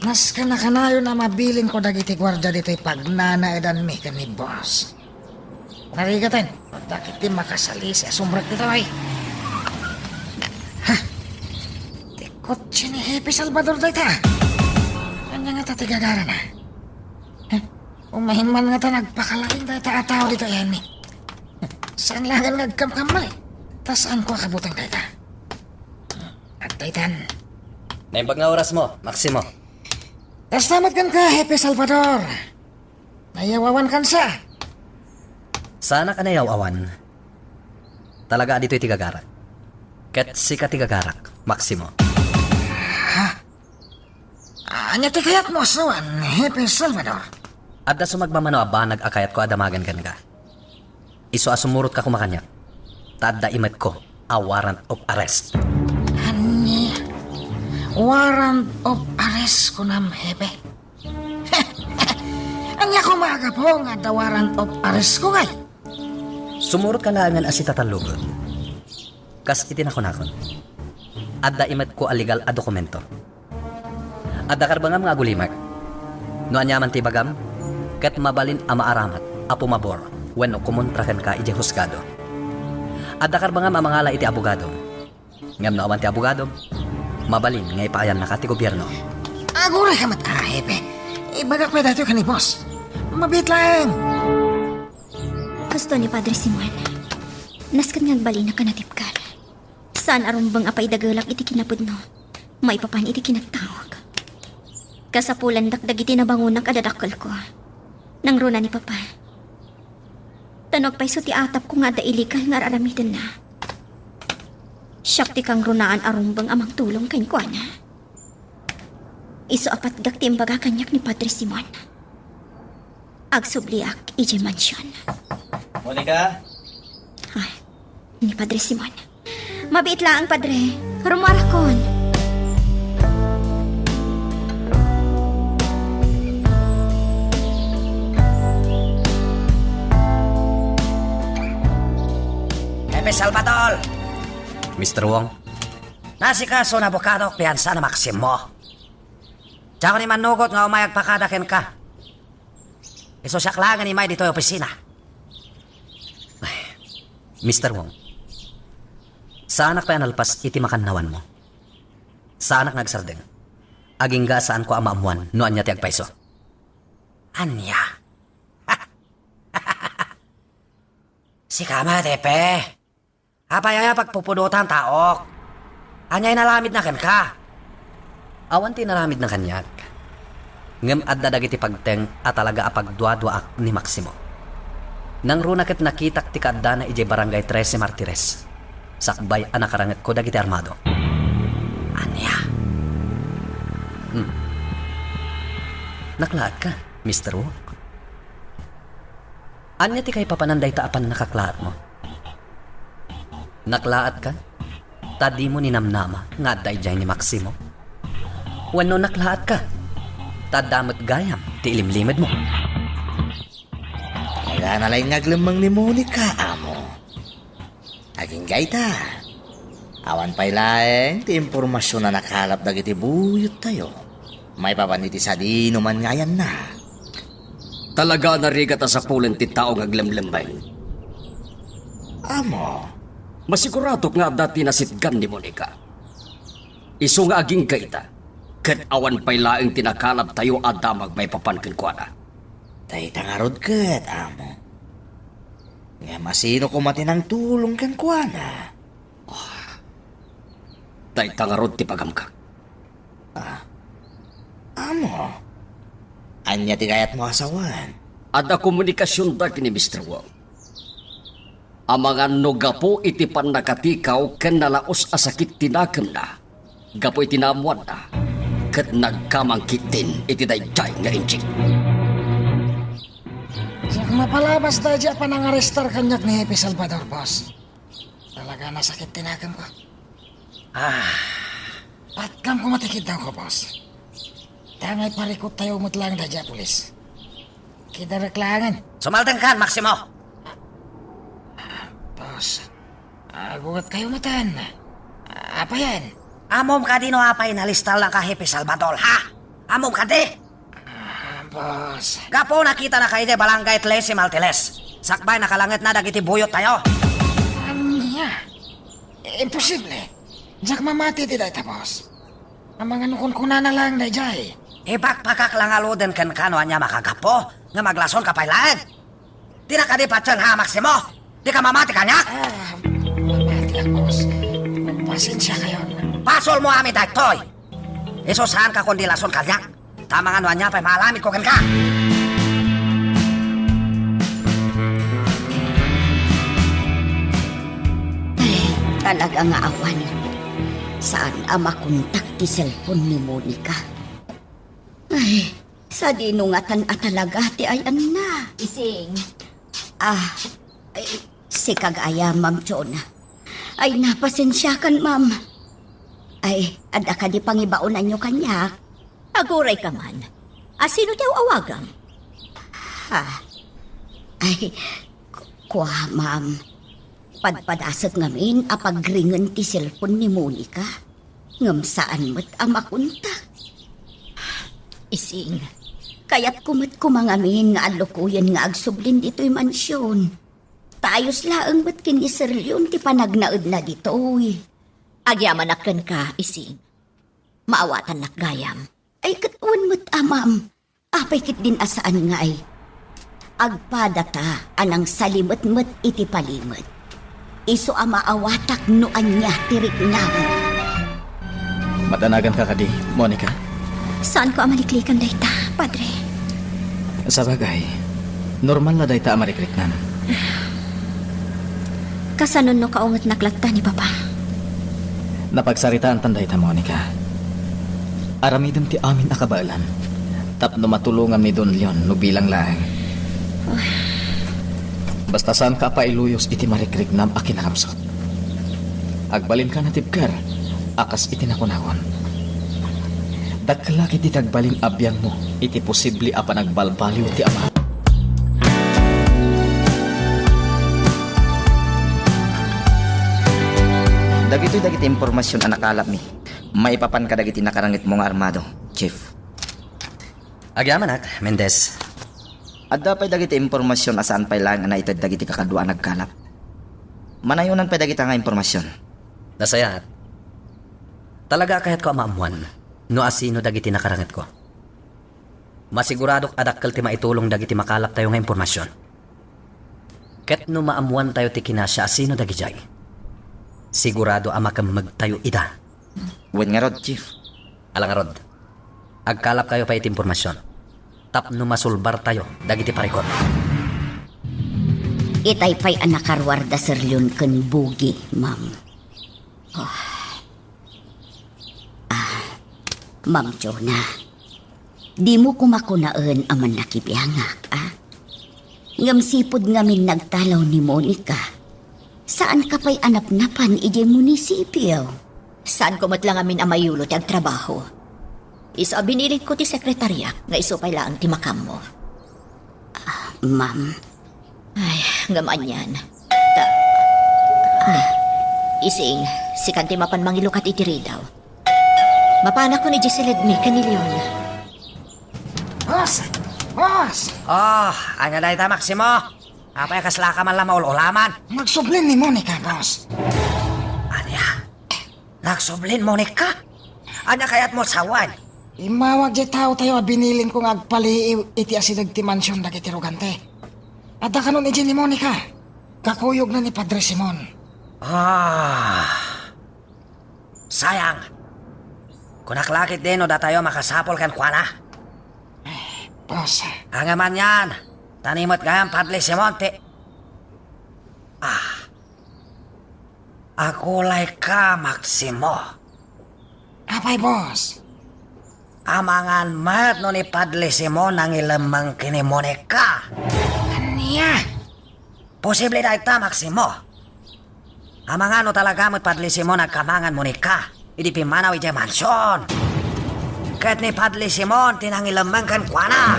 Nasken a kanayon a mabilinko dagiti guardia ditoy pagnanaedanmi ken ni Boss. Narigaten, dagiti makasalisi a sumrek ditoy. Ha? Ti kotse ni Hepe Salvador dayta. Ania ngata ti gagarana? Ha? Umayman ngata nagpakalaing dayta a tao ditoy, Annie. Saan laeng nga agkamkamali? Ta saanko a kabuteng dayta? Agdaytan. Naimbag nga orasmo, Maximo. Kasta met kenka, Hepe Salvador. Nayaw-awankan sa. Saanak a nayaw-awan. Talaga a ditoy ti gagarak. Ket sika ti gagarak, Maximo. Ha? Ania ti kayatmo a sawen, Hepe Salvador? Adda sumagmamano a banag a kayatko a damagen kenka. Isu a sumurotka koma kaniak. Ta adda imetko a warrant of arrest. Ania? Warrant of arrest kunam, Hepe? Ania koma a gapu nga adda warrant of arrest ko, ngay? Sumurotka laengen a sitatallugod. Kas iti nakunakon, adda imetko a legal a dokumento. Adda karbengam nga agulimek. No aniaman ti ibagam, ket mabalin a maaramat a pumabor wenno kumontra kenka idiay husgado. Adda karbengam a mangala iti abogadom. Ngem no awan ti abogadom, mabalin nga ipaayannaka ti gobierno. Agurayka met, a, Hepe. Ibagak pay daytoy ken ni Boss. Mabiit laeng. Husto ni Padre Simon. Nasken nga agbalinak a natibker. Saan a rumbeng a paidagelak iti kinapudno maipapan iti kinataok. Kasapulandak dagiti nabangonak a dadakkelko. Nangruna ni Papa. Ta no agpayso ti atapko nga adda illegal nga ar-aramidenna, siak ti kangrunaan a rumbeng a mangtulong kenkuana. Isu a patgak ti imbaga kaniak ni Padre Simon. Agsubliak idiay mansion. Monica? Ah, ni Padre Simon. Mabiit laeng, Padre. Rummuarakon. Hepe Salvador! Mister Wong? Naasikaso ni abokadok ti piansa ni Maximo. Diakon immannugot nga umay agpakada kenka. Isu siak laengen imay ditoy opisina. Ay, Mister Wong, saanak pay a nalpas iti makannawanmo. Saanak nga agsardeng. Agingga a saanko a maammuan no ania ti agpayso. Ania? Sika met, Hepe. Apay aya pagpupudotan taok? Ania inaramidna kenka? Awan ti inaramidna kaniak. Ngem adda dagiti pagteng a talaga a pagduaduaak ni Maximo. Nangruna ket nakitak ti kaaddana idiay Barangay Trece Martires, sakbay a nakarangetko dagiti armado. Ania? Hmm. Naklaat ka, Mister Wong? Ania ti kaipapanan dayta a pannakaklaatmo? Naklaatka ta dimo ninamnama nga adda idiay ni Maximo? Wenno naklaatka ta adda met gayam ti ilimlimedmo? Nagana laeng nga aglemmeng ni Monica, amo. Agingga ita, awan pay laeng ti impormasion a nakalap dagiti buyottayo maipapan iti sadinoman nga ayanna. Talaga a narigat a sapulen ti tao nga aglemlemmeng. Amo, masiguradok nga adda ti nasitgan ni Monica. Isu nga agingga ita, ket awan pay laeng ti nakalaptayo a damag maipapan kenkuana. Dayta ngarud ket, amo. Ngem asino koma ti nangtulong kenkuana? Ah, dayta ngarud ti pagamgam. Ah, amo. Ania ti kayatmo a sawen? Adda komunikasionda ken ni Mister Wong. Amangan no gapu iti pannakatikaw ken nalaos a sakit ti nakemna, gapu iti naammoanna, ket nagkamang ketdin iti daydiay nga injek. Diak mapalabas daydiay a panangarestar kaniak ni Jefe Salvador, boss. Talaga nasakit ti nakemko. Ah. Patgam koma ti kiddawko, boss. Ta maiparikuttayo met laeng daydiay a pulis. Kidarek laengen. Sumaldengkan, Maximo! Boss, agugatkayo metten. Apayen? Ammom kadi no apay nalistalangka, Jefe Salvador, ha? Ammom kadi? Ah, boss. Gapu nakitana kadi ti Barangay Trece Martires. Sakbay, nakalangitna dagiti buyottayo. Ania? Imposible. Diak mamati iti dayta, boss. Amangan no kunkunana laeng daydiay. Ipakpakak la ngaruden kenka no ania makagapu, ngem aglasonka pay laeng. Dina kadi patien, ha, Maximo? Dika mamati kaniak? Ah, mamatiak, boss. Pasensiakayon. Basolmo amin daytoy. Isu, saanka koma a lason kaniak. Ta amangan no ania pay maaramidko kenka. Ay, talaga nga awan. Saan a makontak ti cellphone ni Monica? Ay, sadino ngatan a talaga ti ayanna? Ising. Ah, ay, sika gayam, Ma'am Chona. Ay, napasensiakan, ma'am. Ay, adda kadi pangibaonanyo kaniak? Aguray ka man. Asino ti aw-awagam? Ha? Ay, ku-, kua, ma'am. Padpadasek ngamin a pagringen ti cellphone ni Monica. Ngem saan met a makontak. Ising, kayatko met koma ngamin nga allokoyen nga agsublin ditoy mansion. Ta ayos laeng met ken ni Sir Leon ti panagnaedna ditoy. Agyamanak kenka, Ising. Maawatannak gayam. Ay, ket wen met a, ma'am. Apay ketdin a saan ngay? Agpadata a nangsalimetmet iti palimed. Isu a maawatak no ania ti riknam. Madanaganka kadi, Monica? Saanko a maliklikan dayta, Padre. Sabagay, normal la dayta a marikriknam. Kasano no kaungetnak latta ni Papa? Napagsaritaantan dayta, Monica. Aramidem ti amin a kabaelan tapno matulongam ni Don Leon no bilang laeng. Basta saanka a pailuyos iti marikriknam a kinakapsut. Agbalinka natibker a kas iti nakunakon. Dakkel la ketdi ti agbalin a biangmo iti posible a panagbalbaliw ti ama. Dagitoy dagiti impormasion a nakalapmi maipapan kadagiti nakarangitmo nga armado, Chief. Agyamanak, Mendez. Adda pay dagiti impormasion a saan pay laeng a naited dagiti kakadua a nagkalap. Manayonan pay dagita nga impormasion. Nasayaat. Talaga a kayatko a maammoan no asino dagiti nakarangetko. Masiguradok a dakkel ti maitulong dagiti makalaptayo nga impormasion. Ket no maammoantayo ti kinasiasino dagidiay, sigurado a makemmegtayo ida. Wen ngarud, Chief. Ala ngarud, agkalapkayo pay iti impormasion tapno masulbartayo dagiti parikut. Itay pay a nakaruar da Sir Leon ken Bugi, ma'am. Ah. Ah, Ma'am Jonah, dimo koma kunaen a mannakibiangak, a? Ngem sipud ngamin nagtalaw ni Monica, saanka pay a napnapan idiay munisipio. Saanko met la ngamin a mayulo ti agtrabaho. Isu a binilitko ti sekretariak nga isu pay laeng ti makammo. Ah, ma'am. Ay, ngem anian. Ta-, ah, Ising, sikan ti mapan mangilukat iti ridaw. Mapanakon idiay siledmi ken ni Leon. Boss! Boss! Oh, ania dayta, Maximo? Apay a kaslaka man la maul-ulaman? Nagsublin ni Monica, boss. Ania? Nagsublin, Monica? Ania kayatmo a sawen? Immawag diay taotayo a binilinko nga agpaliiw iti asideg ti mansion dagiti rugante. Adda kanon idiay ni Monica, kakuyogna ni Padre Simon. Ah, sayang. Kunak la ketdi no datayo makasapul kenkuana. Boss. Ania man yan, ta ni met gayam Padre Simon ti... Ah. Agulayka, Maximo. Apay, boss? Amangan met no ni Padre Simon nangilemmeng ken ni Monica. Ania? Posible dayta, Maximo. Amangan no talaga met Padre Simon agkamangan Monica idi pimmanaw idiay mansion. Ket ni Padre Simon ti nangilemmeng kenkuana.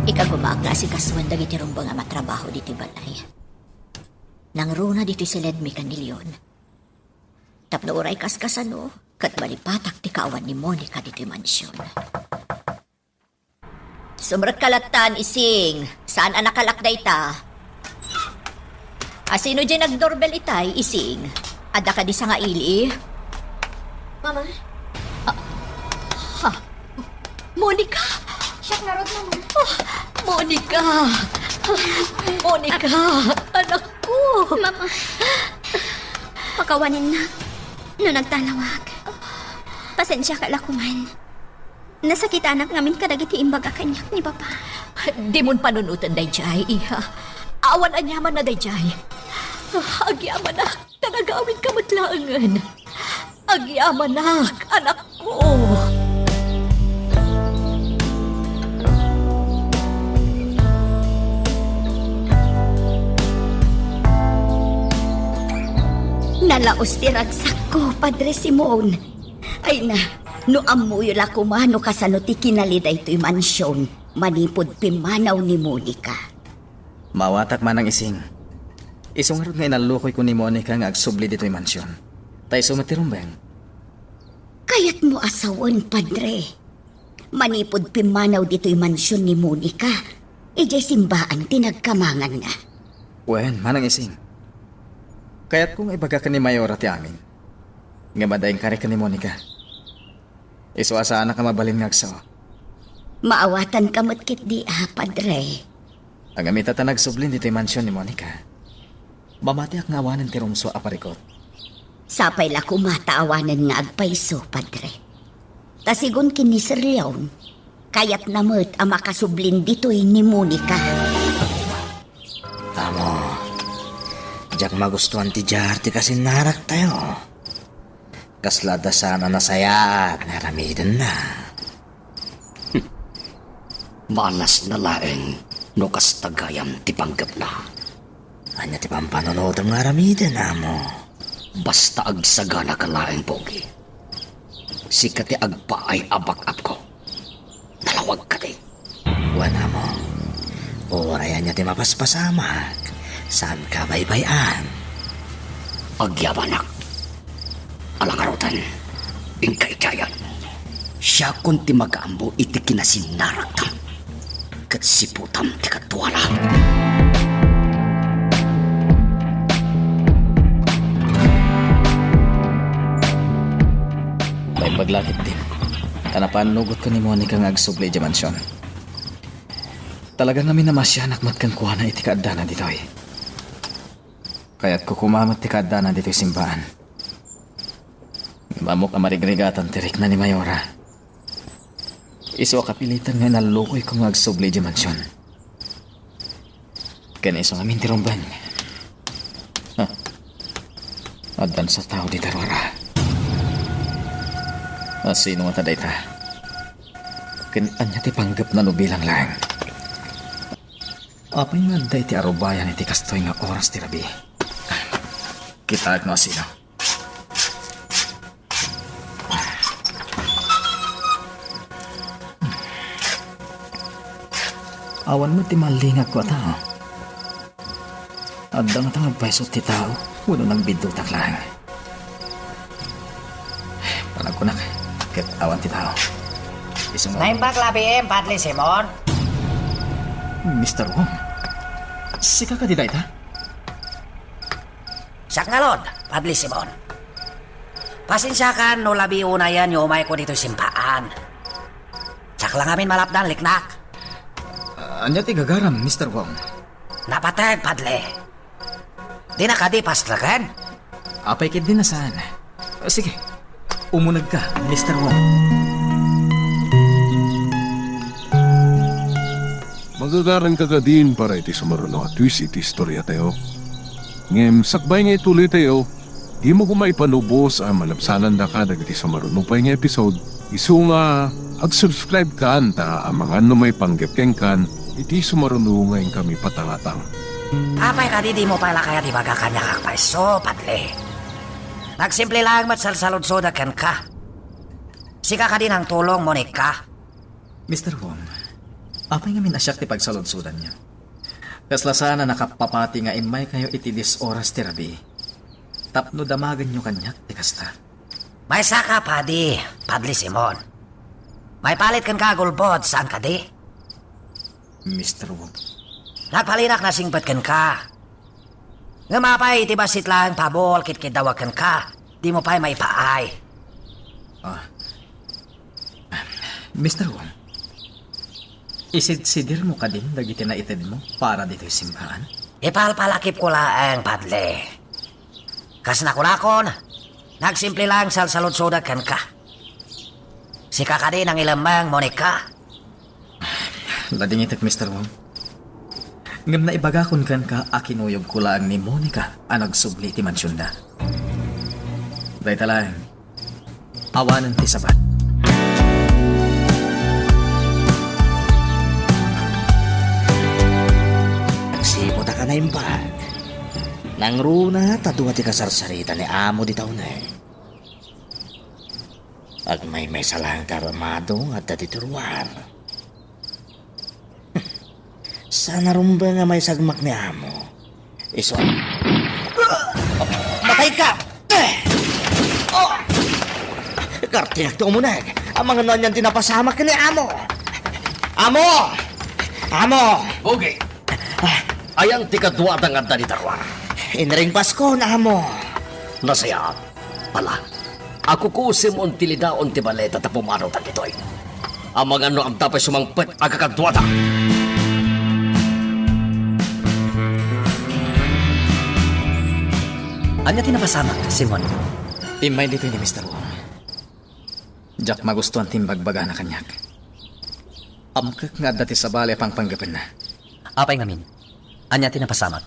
Ikagumaak nga asikasuen dagiti rumbeng a matrabaho ditoy balay. Nangruna ditoy si Ledmi ken ni Leon. Tapno uray kaskasano, ket malipatak ti kaawan ni Monica ditoy mansion. Sumrekka lattan, Ising. Saan a nakalak dayta? Asino diay nagdoorbell itay, Ising? Adda kadi sangaili? Mama? Ah, ha? Monica? Siak ngarud, Mama. Ah, Monica! Monica! Anakko! Mama, pakawanennak no nagtalawag. Pasensiaka la koman. Nasakitanak ngamin kadagiti imbag a kaniak ni Papa. Dimon panunoten daydiay, iha. Awan aniamanna daydiay. Agyamanak, ta nagawidka met laengen. Agyamanak, anakko. Nalaos ti ragsakko, Padre Simon. Ay na, no ammoyo la koma no kasano ti kinali daytoy mansion manipud pimmanaw ni Monica. Maawatak, Manang Ising. Isu ngarud nga inallukoyko ni Monica nga agsubli ditoy mansion. Ta isu met ti rumbeng. Kayatmo a sawen, Padre. Manipud pimmanaw ditoy mansion ni Monica, idiay simbaan ti nagkamanganna. Wen, Manang Ising. Kayatko nga ibaga ken ni Mayora ti amin. Ngem adda inkari ken ni Monica. Isu a saanak a mabalin nga agsao. Maawatanka met ketdi a, Padre. Ngem ita ta nagsublin ditoy mansion ni Monica, mamatiak nga awanen ti rumsua a parikut. Sapay la koma ta awanen nga agpayso, Padre. Ta sigun ken ni Sir Leon, kayatna met a makasublin ditoy ni Monica. Amo, diak magustuan ti diar ti kasinnaraktayo. Kasla adda saan a nasayaat nga aramidenna. Maalasna laeng no kasta gayam ti panggepna. Ania ti pampanunotem nga aramiden, Amo? Basta agsaganaka laeng, Pogi. Sika ti agpaay a back-up ko. Nalawag kadi. Wen, Amo. Uray ania ti mapaspasamak, saanka baybay-an. Agyamanak. Ala ngaruden, inka idiayen. Siakon ti makaammo iti kinasinnarakta. Ket siputam ti kaduana. Naimbag la ketdin, ta napanunotek ken ni Monica nga agsubli idiay mansion. Talaga ngamin a masianak met kenkuana iti kaaddana ditoy. Kayatko koma met ti kaaddana ditoy simbaan. Ngem ammok a marigrigatan ti rikna ni Mayora. Isu a kapilitan nga inallukoyko nga agsubli idiay mansion. Ken isu ngamin ti rumbeng. Ah. Addan sa tao dita ruara. Asino ngata dayta? Ken ania ti panggepna no bilang laeng? Apay nga adda iti arubayan iti kastoy nga oras ti rabii? Kitaek no asino. Awan met ti mallingagko a tao. Adda ngata nga agpayso ti tao wenno nagbiddutak laeng? Panagkunak, ket awan ti tao. Isu nga... Naimbag la biim, Padre Simon? Mister Wong, sika kadi dayta? Siak ngarud, Padre Simon. Pasensiakan no labi unayen nga umayko ditoy simbaan. Siak la ngamin malapdan, liknak. Ah, ania ti gagaram, Mister Wong? Napateg, Padre. Dina kadi pastreken? Apay ketdi a saan. Ah, sige, umunegka, Mister Wong. Magagaranka kadin para iti sumaruno a twist iti istoriatayo. Ngem sakbay nga ituloytayo, dimo koma ipanubos a malabsanandaka dagiti sumaruno pay nga episode. Isu nga ag-subscribe kan ta amangan no maipanggep kenkan iti sumaruno nga inkami patangatang. Apay kadi dimo pay la kayat ibaga kaniak a payso, Padre? Nagsimple laeng met salsaludsodak kenka. Sika kadi nangtulong, Monica? Mister Wong, apay ngamin a siak ti pagsaludsodanyo? Kasla saan a nakapapati nga immaykayo iti dies oras ti rabii tapno damagenyo kaniak ti kasta. Maysaka, Padi, Padre Simon. Maipalit kenka a gulbod, saan kadi? Mister Wong. Nagpalinak nasingpet kenka. Ngem apay iti bassit laeng pabul, kidkiddawak kenka, dimo pay maipaay? Ah. Mister Wong, isidsidirmo kadin dagiti naitedmo para ditoy simbaan? Ipalpalakipko laeng, Padre. Kas nakunakon, nagsimple laeng salsaludsodak kenka. Sika kadi nangilemmeng, Monica? Ladingitek, Mister Wong. Ngem naibagakon kenka a kinuyogko laeng ni Monica a nagsubli iti mansionda. Dayta laeng, awanen ti sabat. Nagsipud a ka naimbag. Nangruna ta dua ti kasarsarita ni amo dita uneg. Agmaymaysa laeng ti aramado nga adda ditoy ruar. Saan a rumbeng a maisagmak ni amo. Isu a... Matayka! Oh! Kartinak ti umuneg. Amangan no anian ti napasamak ni amo. Amo! Amo! Pogi! Ayan ti kaduada nga adda dita ruar? Inringpaskon, amo. Nasayaat. Ala, akukusim on ti lidaon ti baleta ta pumanaw dagitoy. Amangan no adda pay sumangpet a kakaduada. Ania ti napasamak, Simon? Immay ditoy ni Mister Wong. Diak magustuan ti imbagbagana kaniak. Amkek nga adda ti sabali a pangpanggepenna. Apay ngamin? Ania ti napasamak?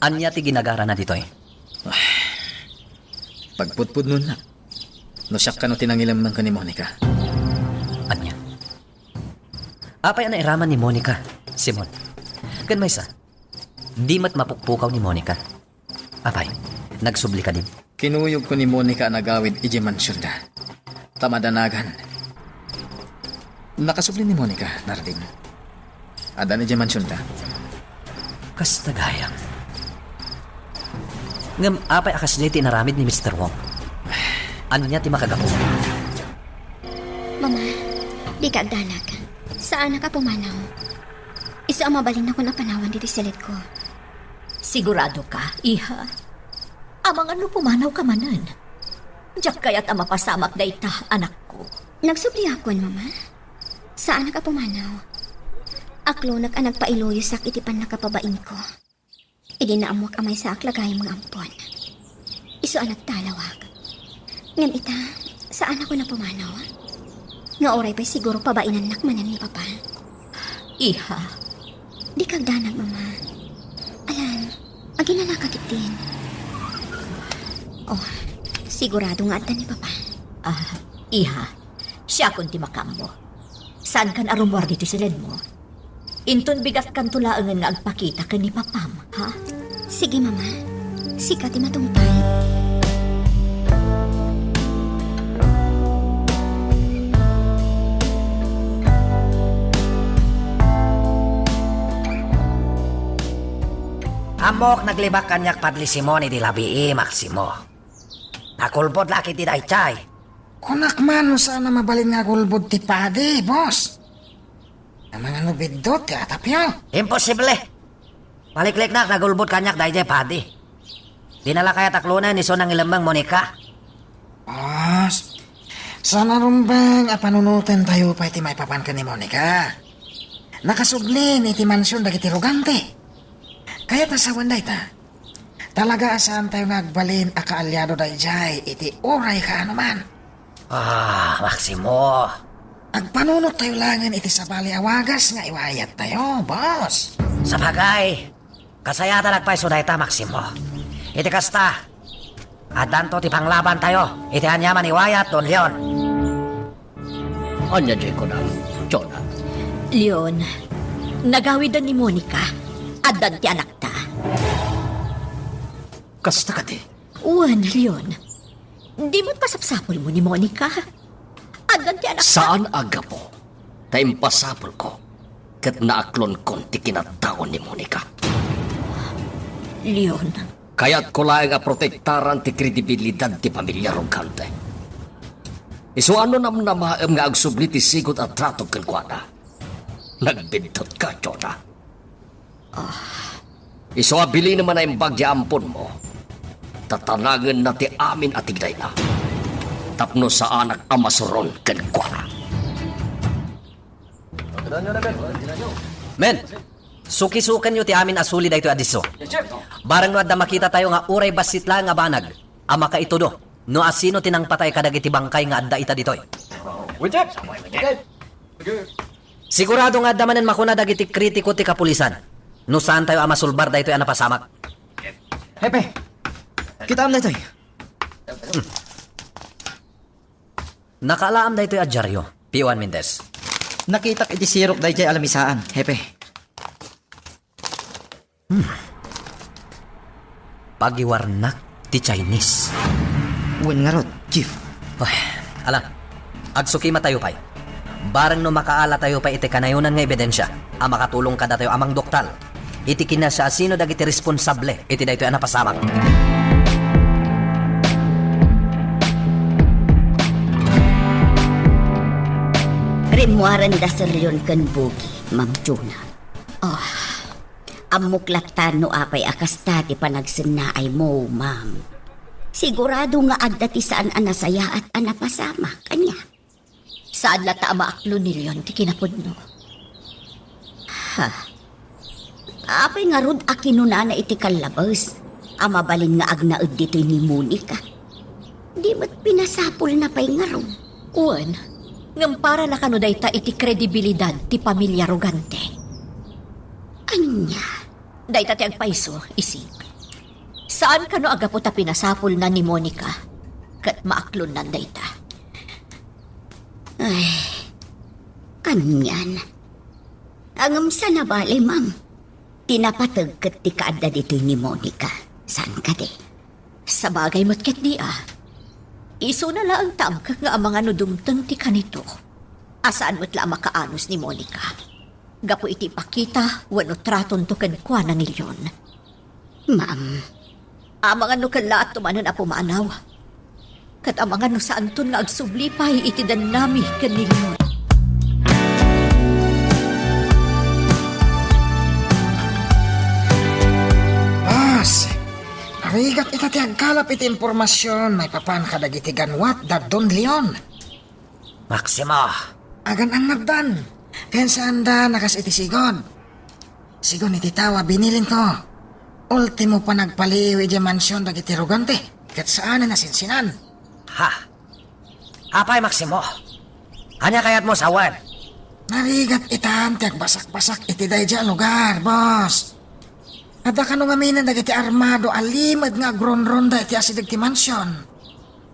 Ania ti ginagarana ditoy? Pagpudpudnona. No siak kano ti nangilemmeng ken ni Monica. Ania? Apay a nairaman ni Monica, Simon? Ken maysa, di met mapukpukaw ni Monica. Apay, nagsubli kadin? Kinuyogko ni Monica a nagawid idiay mansionda. Ta madanagan. Nakasubli ni Monica, Narding. Addan idiay mansionda. Kasta gayam. Ngem apay a kasdiay ti inaramid ni Mister Wong? Ania ti makagapu? Mama, dika agdanag. Saanak a pumanaw. Isu a mabalinnakon a panawan ditoy siledko. Sigurado ka, iha? Amangan no pumanaw ka manen. Diak kayat a mapasamak dayta, anakko. Nagsubliakon, Mama. Saanak a pumanaw. Aklonek a nagpailuyosak iti pannakapabainko. Idi naammoak a maysaak la gayam nga ampon. Isu a nagtalawak. Ngem ita, saanakon a pumanaw. Nga uray pay siguro pabainannak manen ni Papa. Iha. Dika agdanag, Mama. Alan, aginanaka ketdin. Oh, sigurado nga adda ni Papa. Ah, iha, siakon ti makaammo. Saankan a rummuar ditoy siledmo. Inton bigatkanto laengen nga agpakita ken ni Papam, ha? Sige, Mama. Sika ti matungpal. Ammok, naglibak kaniak, Padre Simon, idi labii, Maximo. Nakulbod la ketdi daytay. Kunak man no saan a mabalin nga agulbod ti padi, boss. Amangan no biddut ti atapyo. Imposible. Malikliknak, nagulbod kaniak daydiay padi. Dina la kayat aklonen isu nangilemmeng, Monica? Boss, saan a rumbeng a panunotentayo pay ti maipapan ken ni Monica. Nakasubli iti mansion dagiti rogante. Kayat a sawen dayta. Talaga a saantayo nga agbalin a kaaliado daydiay iti uray kaano man. Ah, Maximo. Agpanunottayo laengen iti sabali a wagas nga iwayattayo, boss. Sabagay, kasayatan agpayso dayta, Maximo. Iti kasta, addanto ti panglabantayo iti aniaman iwayat, Don Leon. Ania diay kunam, Jonah? Leon, nagawiddan ni Monica. Addan ti anakta. Kasta kadi? Wen, Leon. Di met masapsapulmo ni Monica? Addan ti anakta. Saan a gapu ta impasapulko ket naaklonkon ti kinataon ni Monica. Leon. Kayatko laeng a protektaran ti kredibilidad ti pamilia Rogante. Isu a no namnamaem nga agsubli ti sigud a trato kenkuana, nagbiddutka, Jonah. Isu a bilinem a naimbag ti amponmo, tatanangenna ti amin a tigdayna, tapno saanak a masuron kenkuana. Men, sukisukenyo ti amin a suli daytoy a disso. Bareng no adda makitatayo nga uray bassit laeng a banag a makaitudo no asino ti nangpatay kadagiti bangkay nga adda ita ditoy. Sigurado nga adda manen makuna dagiti kritiko ti kapulisan no saantayo a masulbar daytoy a napasamak. Hepe, kitaem daytoy. Nakaalaam daytoy a diario, P O Juan Mendez. Nakitak iti sirok daydiay a lamisaan, Hepe. Pagiwarnak ti Chinese. Wen ngarud, Chief. Ay, ala, agsukimatayo pay. Bareng no makaalatayo pay iti kanayonan nga ebidensia a makatulong kadatayo a mangduktal iti kinasiasino dagiti responsable iti daytoy a napasamak. Rimmuarenda Sir Leon ken Bugi, Ma'am Jonah. Ah, ammok latta no apay a kasta ti panagsennaaymo, ma'am. Sigurado nga adda ti saan a nasayaat a napasamak, ania? Saan latta a maaklon ni Leon ti kinapudno. Ha? Apay ngarud a kinunana iti kallabes a mabalin nga agnaed ditoy ni Monica? Di met pinasapulna pay ngarud. Wen, ngem para na kano dayta iti kredibilidad ti pamilia Rogante? Ania? Dayta ti agpayso, isig. Saan kano a gapu ta pinasapulna ni Monica ket maaklonnan dayta? Ay, anian. Ngem saan a bale, ma'am. Ti napateg ket ti kaadda ditoy ni Monica. Saan kadi? Sabagay met ketdi a. Isuna laeng ta angkek nga amangan no dumteng ti kanito a saan met la a makaanus ni Monica gapu iti ipakita wenno tratonto kenkuana ni Leon. Ma'am. Amangan no kellaatto manen a pumanaw. Ket amangan no saanton nga agsubli pay iti dennami ken ni Leon. Bas, narigat ita ti agkalap iti impormasion maipapan kadagiti ganwat da Don Leon. Maximo. Agan-annabdan. Ken saanda a kas iti sigud. Sigun iti tao a binilinko. Ultimo panagpaliiw idiay mansion dagiti Rogante, ket saanen a sinsinan. Ha? Apay, Maximo? Ania kayatmo sawen? Narigat itan ti agbasakbasak iti daydiay a lugar, boss. Adda kano ngaminen dagiti armado a limed nga agrunronda iti asideg ti mansion.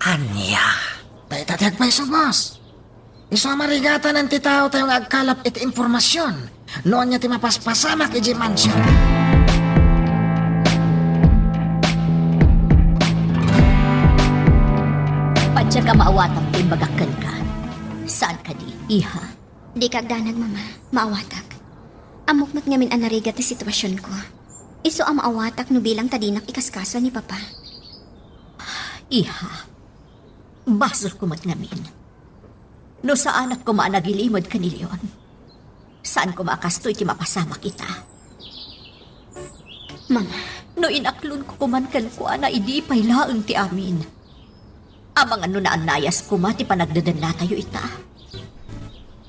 Ania? Dayta ti agpayso, boss. Isu a marigatanen ti taotayo nga agkalap iti impormasion no ania ti mapaspasamak idiay mansion. Padiak a maawatak ti imbagak kenka. Saan kadi, iha? Dika agdanag, Mama. Maawatak. Ammok met ngamin a narigat ti situasionko. Isu a maawatak no bilang ta dinak ikaskaso ni Papa. Iha, basolko met ngamin. No saanak koma a nagilimed ken ni Leon, saan koma a kastoy ti mapasamak ita. Mama, No inaklonko koman kenkuana, idi pay laeng ti amin. Amangan no naannayas koma ti panagdedennatayo ita.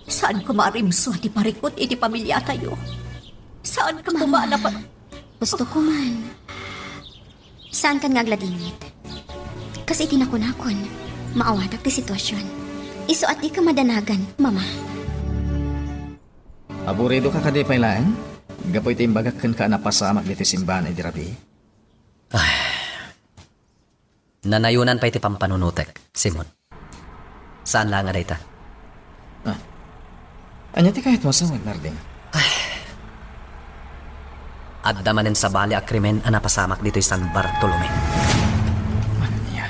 Saan koma a rimsua ti parikut iti pamiliatayo. Saan ka koma a Mama, napa- gusto ko man. Saan kan nga agladingit? Kas iti nakunakon, maawatak ti sitwasyon. Isu a dika madanagan, Mama. Aburido ka kadi pay laeng? Gapu iti imbagak kenka a napasamak ditoy simbahan idi rabii? Nanayonan pay ti pampanunotek, Simon. Saan la nga dayta? Ah. Ania ti kayatmo a sawen, Narding? Adda manen sabali a krimen a napasamak ditoy San Bartolome. Ania?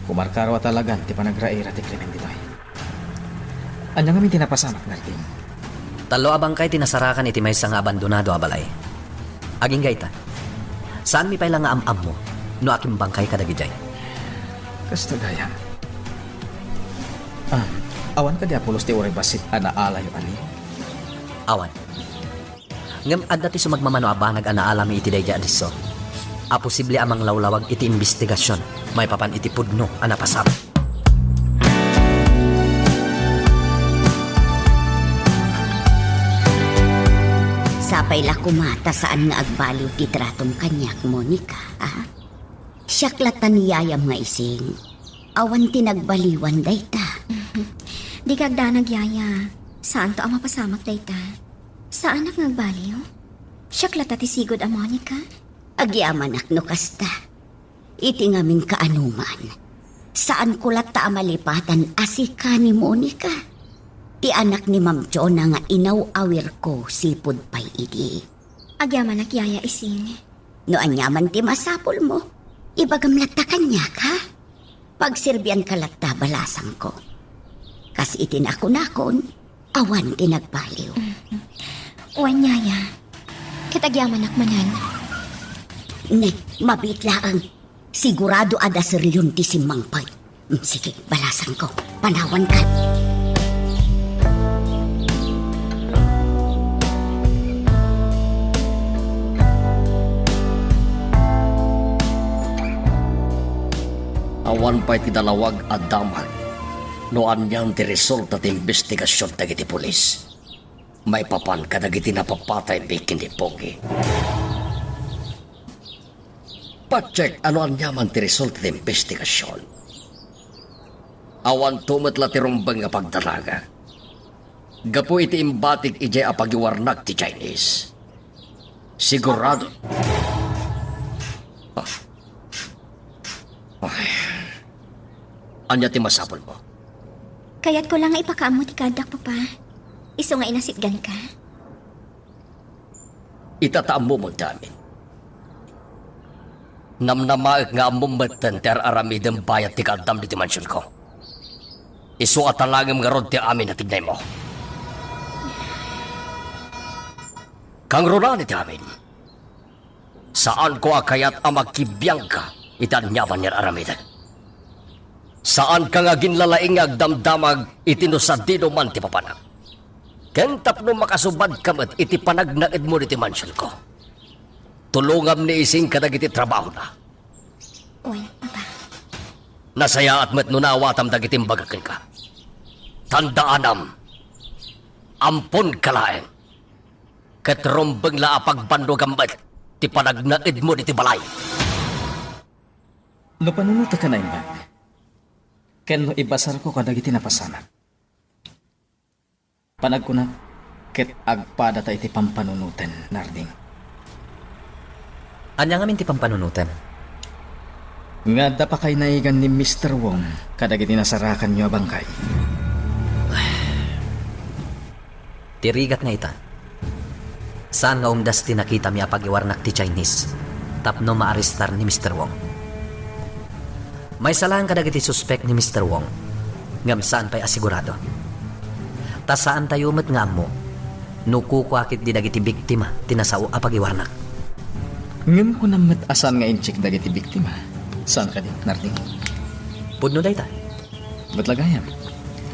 Kumarkaro a talagan ti panagraira ti krimen ditoy. Ania ngamin ti napasamak, Narding? Tallo a bangkay ti nasarakan iti maysa nga abandonado a balay. Agingga ita, saanmi pay la nga am-ammo no akimbangkay kadagidiay. Kasta gayam. Ah, awan kadi a pulos ti uray bassit a naalayo a lihok? Awan. Ngem adda ti sumagmamano a banag a naalami iti daydiay a disso a posible a manglawlawag iti imbestigasion maipapan iti pudno a napasamak. Sapay la koma ta saan nga agbaliw ti tratom kaniak, Monica, a? Siak latta ni yayam nga ising. Awan ti nagbaliwan dayta. Dika agdanag, yaya. Saanto a mapasamak dayta. Saanak nga agbaliw. Siak latta ti sigud a Monica. Agyamanak no kasta. Iti ngamin kaanoman, saanko latta a malipatan a sika ni Monica, ti anak ni Ma'am Jonah nga inaw-awirko sipud pay idi. Agyamanak, yaya, ising. No aniaman ti masapulmo, ibagam latta kaniak, ha? Pagserbianka latta, balasangko. Kas iti nakunakon, awan ti nagbaliw. Wen, yaya. Ket agyamanak manen. Ne, mabiit laeng. Sigurado a daserion ti simmangpet. Mm, sige, balasangko. Panawankan. Awan pay ti nalawag a damag no anian ti resulta ti imbestigasion dagiti pulis maipapan kadagiti napapataymi ken ni Pogi. Patiek a no aniaman ti resulta ti imbestigasion, awanto met la ti rumbeng nga pagdanagak gapu iti imbatik idiay a pagiwarnak ti Chinese. Sigurado. Ah. Ay. Ania ti masapulmo? Kayatko la nga ipakaammo ti kaaddak, Papa. Isu nga inasitganka. Ita ta ammomon ti amin. Namnamaek nga ammom metten ti ar-aramidem bayat ti kaaddam ditoy mansionko. Isu a talangem ngarud ti amin a tignaymo. Kangrunaan iti amin. Saanko a kayat a makibiangka iti aniaman nga ar-aramidek. Saanka nga aginlalaing nga agdamdamag iti no sadino man ti papanak. Ken tapno makasubadka met iti panagnaedmo ditoy mansionko, tulongam ni Ising kadagiti trabahona. Wen, Papa. Nasayaat met no naawatam dagiti imbagak kenka. Tandaanam, amponka laeng. Ket rumbeng la a pagbannogam met ti panagnaedmo ditoy balay. No panunotek a naimbag, ken no ibasarko kadagiti napasamak, panagkunak ket agpadata iti pampanunoten, Narding. Ania ngamin ti pampanunotem? Nga adda pakaynaigan ni Mister Wong kadagiti nasarakanyo a bangkay. Ti rigat nga ita, saan nga umdas ti nakitami a pagiwarnak ti Chinese tapno maarestar ni Mister Wong. Maysa laeng kadagiti suspek ni Mister Wong, ngem saan pay a sigurado. Ta saantayo met nga ammo no kukua ketdi dagiti biktima ti nasao a pagiwarnak. Ngem kunam met a saan nga incheck dagiti biktima. Saan kadi, Narding? Pudno dayta. Met la gayam.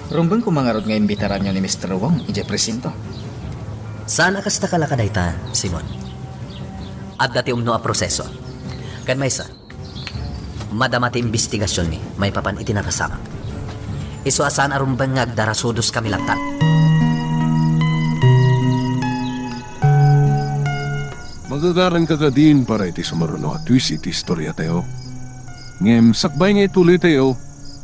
Rumbeng koma ngarud nga imbitaranyo ni Mister Wong idiay presinto. Saan a kasta kalaka dayta, Simon. Adda ti umno a proseso. Ken maysa, madama ti imbestigasionmi maipapan iti napasamak. Isu a saan a rumbeng nga agdarasudoskami latta. Magagaranka kadin para iti sumaruno a twist iti istoriatayo. Ngem sakbay nga ituloytayo,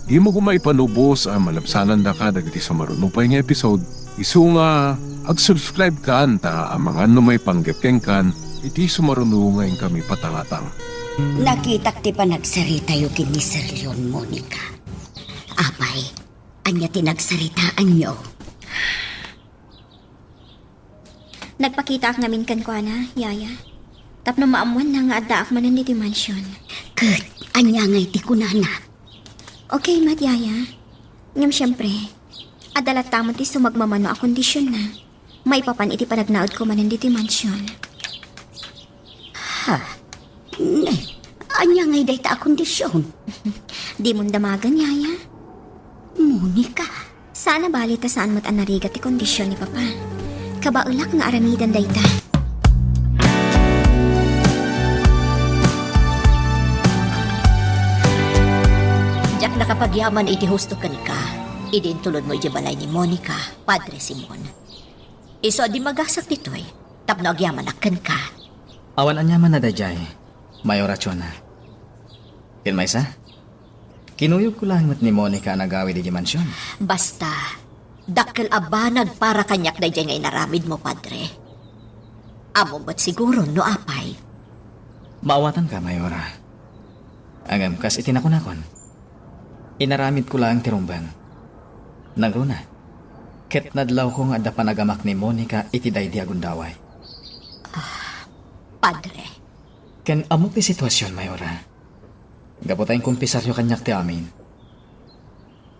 dimo koma ipanubos a malabsanandaka dagiti sumaruno pay nga episode, isu nga ag-subscribe kan ta amangan no maipanggep kenkan iti sumaruno nga inkami patangatang. Nakitak ti panagsaritayo ken ni Sir Leon, Monica. Apay, ania ti nagsaritaanyo? Nagpakitaak ngamin kenkuana, Yaya. Tapno maammoanna nga addaak manen ditoy mansion. Ket ania ngay ti kunana? Okay met, Yaya. Ngem siempre, adda latta met ti sumagmamano a kondisionna maipapan iti panagnaedko manen ditoy mansion. Ha? Ne, ania ngay dayta a kondision? Dimon damagen, Yaya. Monica. Saan a bale ta saan met a narigat ti kondision ni Papa. Kabaelak nga aramiden dayta. Diak nakapagyaman iti husto kenka idi intulonmo idiay balay ni Monica, Padre Simon. Isu a dimmagasak ditoy tapno agyamanak kenka. Awan aniaman a daydiay, Mayora Chona. Ken maysa, kinuyogko laeng met ni Monica a nagawid idiay mansion. Basta, dakkel a banag para kaniak daydiay nga inaramidmo, Padre. Ammom met siguro no apay. Maawatanka, Mayora. Ngem kas iti nakunakon, inaramidko laeng ti rumbeng. Nangruna, ket nadlawko nga adda panagamak ni Monica iti daydi a gundaway. Ah, Padre. Ken ammok ti situasion, Mayora. Gapu ta inkumpisaryo kaniak ti amin.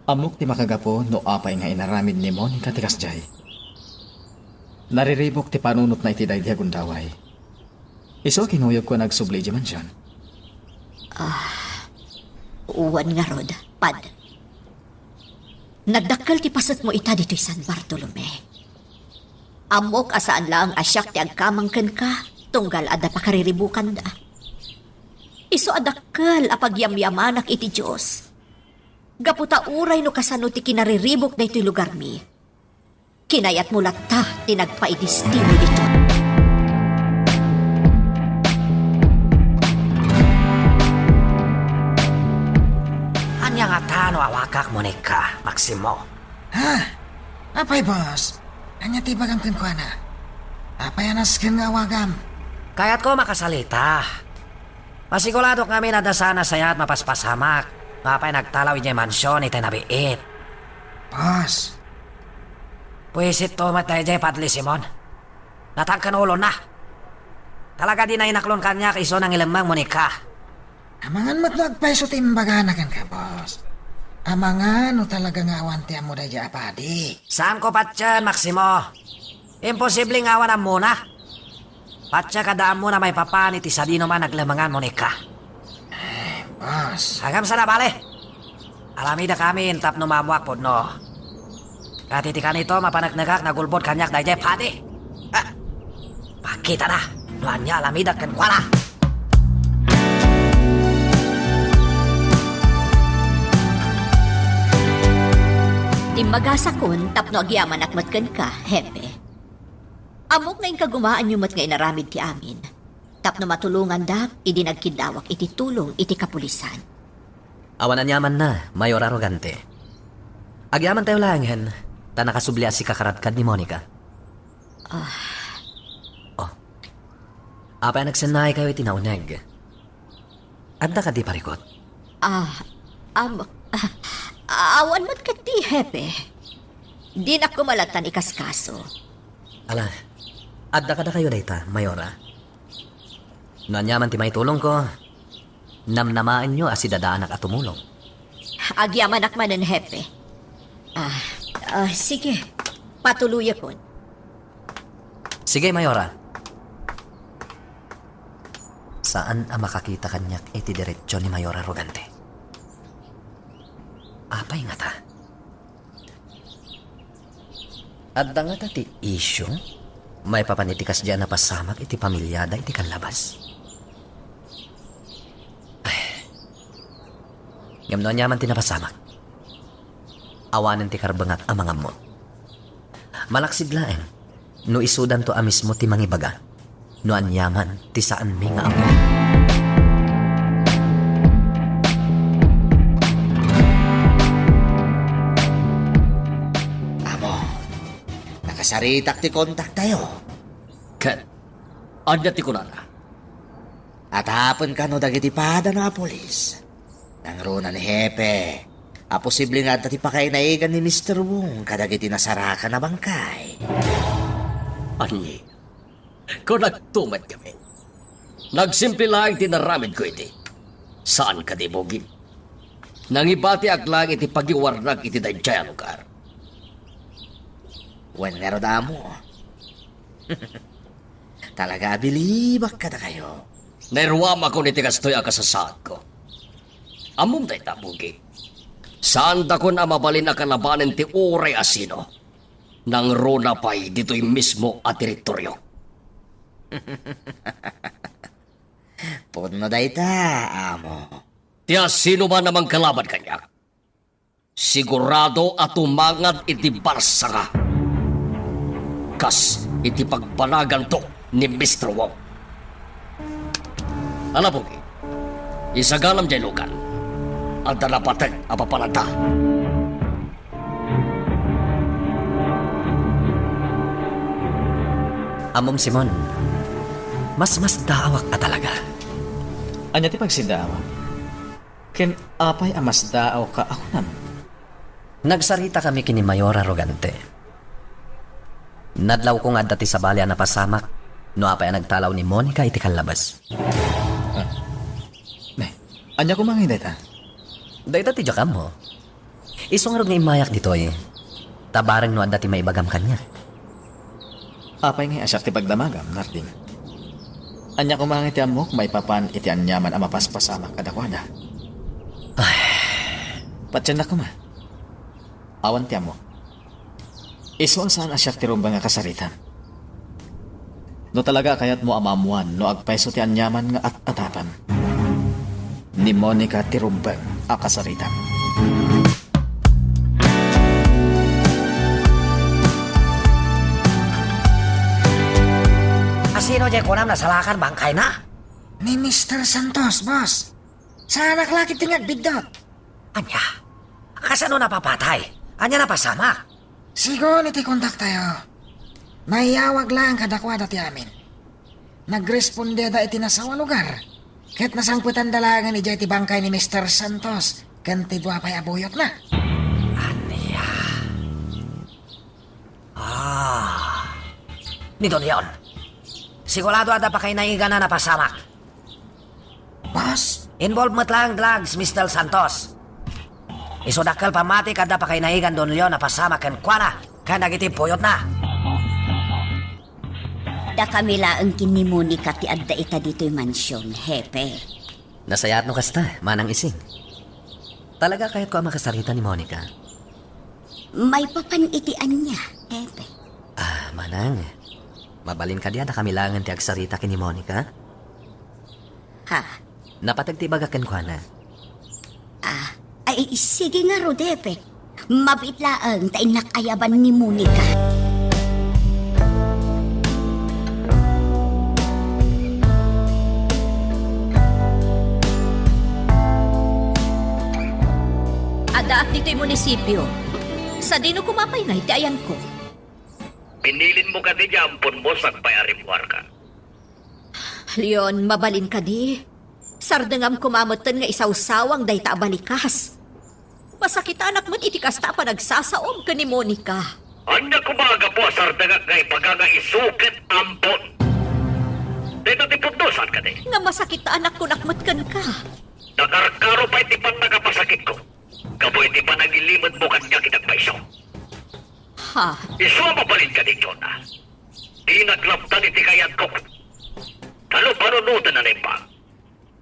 Ammok ti makagapu no apay nga inaramid ni Monica ti kasdiay. Nariribuk ti panunotna iti daydi a gundaway. Isu a kinuyogko a nagsubli idiay mansion. Ah, wen ngarud, Padre. Nagdakkel ti pasetmo ita ditoy San Bartolome. Ammok a saan laeng a siak ti agkamang kenka, tunggal adda pakariribukanda. Isu a dakkel a pagyamyamanak iti Dios. Gapu ta uray no kasano ti kinariribuk daytoy lugarmi, kinayatmo latta ti nagpaidestino ditoy. Ania ngata no awagak Monica, Maximo? Ha? Apay, boss? Ania ti ibagam kenkuana? Apay a nasken nga awagam? Kayatko makasalita. Masiguradok ngamin a adda saan a sayaat mapaspasamak no apay nagtalaw idiay mansion itay nabiit. Boss. Buisit to met daydiay Padre Simon. Natagken ulona. Talaga dina inaklon kaniak isu nangilemmeng Monica. Amangan met no agpayso ti imbagana kenka, boss. Amangan no talaga nga awan ti ammo daydiay a padi. Saanko patien, Maximo. Imposible nga awan ammona. Patien a adda ammona maipapan iti sadinoman a naglemengan Monica. Eh, boss. Ngem saan a bale. Aramidek amin tapno maammoak pudno. Ket iti kanito, mapaneknekak nga agulbod kaniak daydiay padi. Ha! Pakitana no ania a aramidek kenkuana. Timmagasakon tapno agyamanak met kenka, Hepe. Ammok nga inkagumaanyo met nga inaramid ti amin, tapno matulongandak idi nagkiddawak iti tulong iti kapulisan. Awan aniamanna, Mayor Arrogante. Agyamantayo laengen, ta nakasubli a sika karadkad ni Monica. Ah. Oh. Apay a nagsennaaykayo iti nauneg? Adda kadi parikut? Ah, am, ah, awan met ketdi, Hepe. Dinak koma lattan ikaskaso. Ala, adda kadakayo dayta, Mayora? No aniaman ti maitulongko, namnamaenyo a sidadaanak a tumulong. Agyamanak manen, Hepe. Ah, ah, sige. Patuloyakon. Sige, Mayora. Saan a makakita kaniak iti diretsyon ni Mayor Arrogante. Apay ngata? Adda ngata ti issue? Maipapan iti kasdiay a napasamak iti pamiliada iti kallabas. Ay. Ngem no aniaman ti napasamak, awanen ti karbengak a mangammo. Malaksid laeng no isudanto a mismo ti mangibaga no aniaman ti saanmi nga ammo. Amo, nakasaritak ti kontaktayo. Ket ania ti kunana? Atapen kano dagiti padana a pulis. Nangruna ni Hepe a posible nga adda ti pakainaigan ni Mister Wong kadagiti nasarakan a bangkay. Anni, kunakto met kami. Nagsimple laeng ti naramidko iti. Saan kadi, Bugi? Nangibatiak laeng iti pagiwarnak iti daydiay a lugar. Wen ngarud, Amo. Talaga a bilibak kadakayo. Nairuamakon iti kastoy a kasasaadko. Ammom dayta, Bugi. Saandakon a mabalin a kalabanen ti uray a sino. Nangruna pay ditoy mismo a teritorio. Pudno dayta, Amo. Ti asinoman a mangkalaban kaniak, sigurado a tumangad iti barsanga, kas iti pagbanaganto ni Mister Wong. Ala, Bugi, isaganam diay lugan. Adda napateg a papananta. Ammom, Simon, masmasdaawak a talaga. Ania ti pagsidaawam? Ken apay a masdaawka a kunam? Nagsaritakami ken ni Mayor Arrogante. Nadlawko nga adda ti sabali a napasamak no apay a nagtalaw ni Monica iti kallabas. Ah. Ne, ania koma ngay dayta? Dayta ti diak ammo. Isu ngarud nga immayak ditoy, ta bareng no adda ti maibagam kaniak. Apay ngay a siak ti pagdamagam, Narding? Ania koma ngay ti ammok maipapan iti aniaman a mapaspasamak kadakuada? Ay. Patiennak koma. Awan ti ammok. Isu a saan a siak ti rumbeng a kasaritam. No talaga a kayatmo a maammoan no agpayso ti aniaman nga at-atapan, ni Monica ti rumbeng a kasaritam. Asino diay kunam nasalakan bangkayna? Ni Mister Santos, boss. Saanak la ketdi nga agbiddut. Ania? Kasano napapatay? Ania napasamak? Sigun iti kontaktayo, naiyawag laeng kadakuada ti amin. Nagrespondeda iti nasao a lugar, ket nasangpetanda laengen idiay ti bangkay ni Mister Santos ken ti dua pay a buyotna. Ania? Ah, ni Don Leon. Sigurado adda pakainaigana napasamak. Boss? Involved met laeng drugs, Mister Santos. Isu dakkel pammati nga adda pakainaigan Don Leon a pasamak kenkuana ken dagiti buyotna. Dakami laeng ken ni Monica ti adda ita ditoy mansion, Hepe. Nasayaat no kasta, Manang Ising. Talaga kayatko a makasarita ni Monica. Maipapan iti ania, Hepe? Ah, Manang, mabalin kadi a dakami laengen ti agsarita ken ni Monica? Ha? Napateg ti ibagak kenkuana. Ah, ay, sige ngarud, Hepe. Mabiit laeng ta innak ayaban ni Monica. Addaak ditoy munisipio. Sadino koma pay ngay ti ayanko? Binilinmo kadi ti amponmo sakbay a rimmuarka? Leon, mabalin kadi? Sardengam koma metten nga isawsawang dayta a balikas. Masakitanak met iti kasta a panagsasaom ken ni Monica. Ania koma a gapu a sardengak nga ibaga nga isu ket ampon? Dayta ti pudno, saan kadi? Nga masakitanak kunak met kenka. Nakarkaro pay ti pannakapasakitko gapu iti panagilimetmo kaniak iti agpayso. Ha? Isu a mabalin kadi, Jonah? Dinak lapdan iti kayatko. Ta no panunoten a naimbag,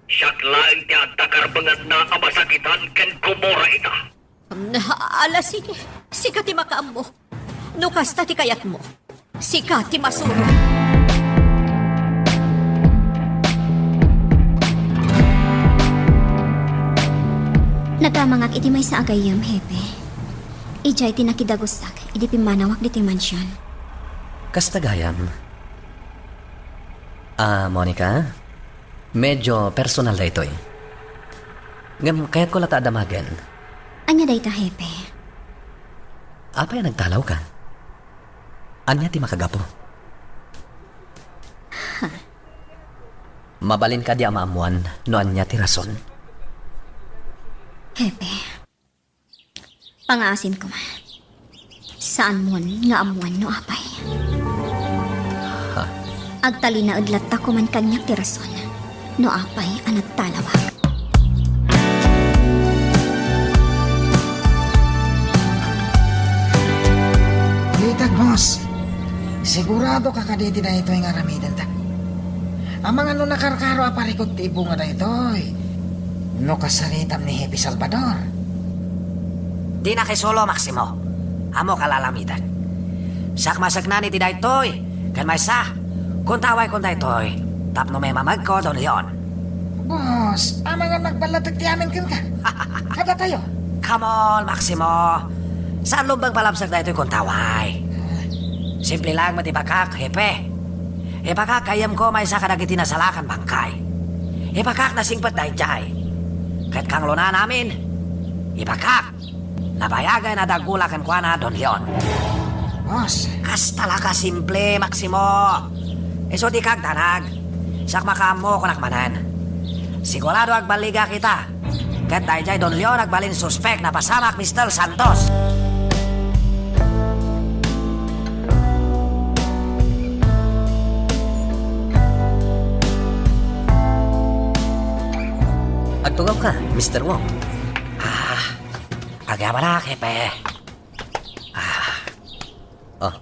siak laeng ti adda karbenganna a masakitan ken gumura ita. Ala, sige. Sika ti makaammo. No kasta ti kayatmo, Sika ti masurot. Nagamangak iti maysa a gayyem, Hepe. Idiay ti nakidagustak idi pimmanawak ditoy mansion. Kasta gayam. Ah, Monica? Medyo personal daytoy. Ngem kayatko latta a damagen. Ania dayta, Hepe? Apay a nagtalawka? Ania ti makagapu? Mabalin kadi a maammuan no ania ti rason? Hepe, pangaasim koma. Saanmon nga ammuan no apay. Ha? Agtalinaed latta koman kaniak ti rason no apay a nagtalawak. Ita, boss. Sigurado ka kadi iti daytoy nga aramidenta? Amangan no nakarkaro a parikut ti ibunga daytoy. No kasaritam ni Hepe Salvador. Di nakisulo, Maximo. Ammok a lalamidek. Siak maseknan iti daytoy. Ken maysa, kuntawaykon daytoy tapno maimamegko, Don Leon. Boss, amangan nagballatek ti amin kenka. Kadatayo. Come on, Maximo. Saan lumbeng palabsek daytoy kuntaway. Simple lang met ibagak, Hepe. Ibagak gayyemko maysa kadagiti nasalakan bangkay. Ibagak nasingpet daydiay. Ket kanglonan amin, ibagak nabayagen a daggula kenkuana, Don Leon. Boss. Kasta la ka simple, Maximo. Isu dika agdanag. Siak makaammo kunak manen. Sigurado agballigak ita. Ket daydiay Don Leon agbalin suspek napasamak, Mister Santos. Agtugawka, Mister Wong. Ah, agyamanak, Hepe. Ah. Oh.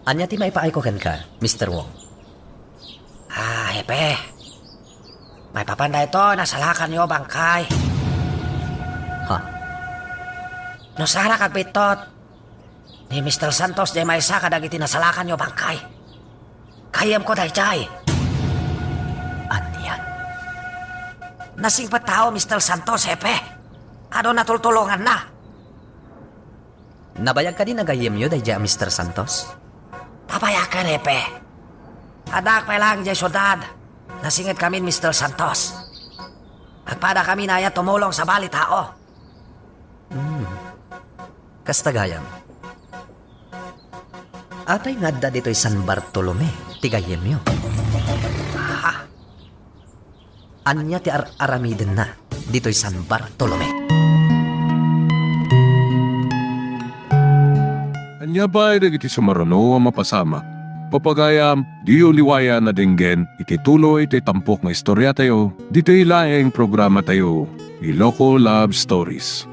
Ania ti maipaayko kenka, Mister Wong? Ah, Hepe. Maipapan daytoy nasalakanyo bangkay. Ha? No saanak agbittot, ni Mister Santos diay maysa kadagiti nasalakanyo bangkay. Gayyemko daydiay. Ania? Nasingpet tao, Mister Santos, Hepe. Adu natultulonganna. Nabayag kadi a gayyemyo daydiay a Mister Santos? Nabayagen, Hepe. Addaak pay laeng idiay siudad. Nasinget kamin Mister Santos. Agpadakami a tumulong sabali tao. Hmm. Kasta gayam. Apay nga adda ditoy San Bartolome ti gayyemyo? Ha? Ania ti ar-aramidenna ditoy San Bartolome? Ania pay dagiti sumaruno a mapasamak? Pagayam, diyo liwayan a denggen iti tuloy ti tampok nga istoriatayo ditoy laeng programatayo, Iloko Love Stories.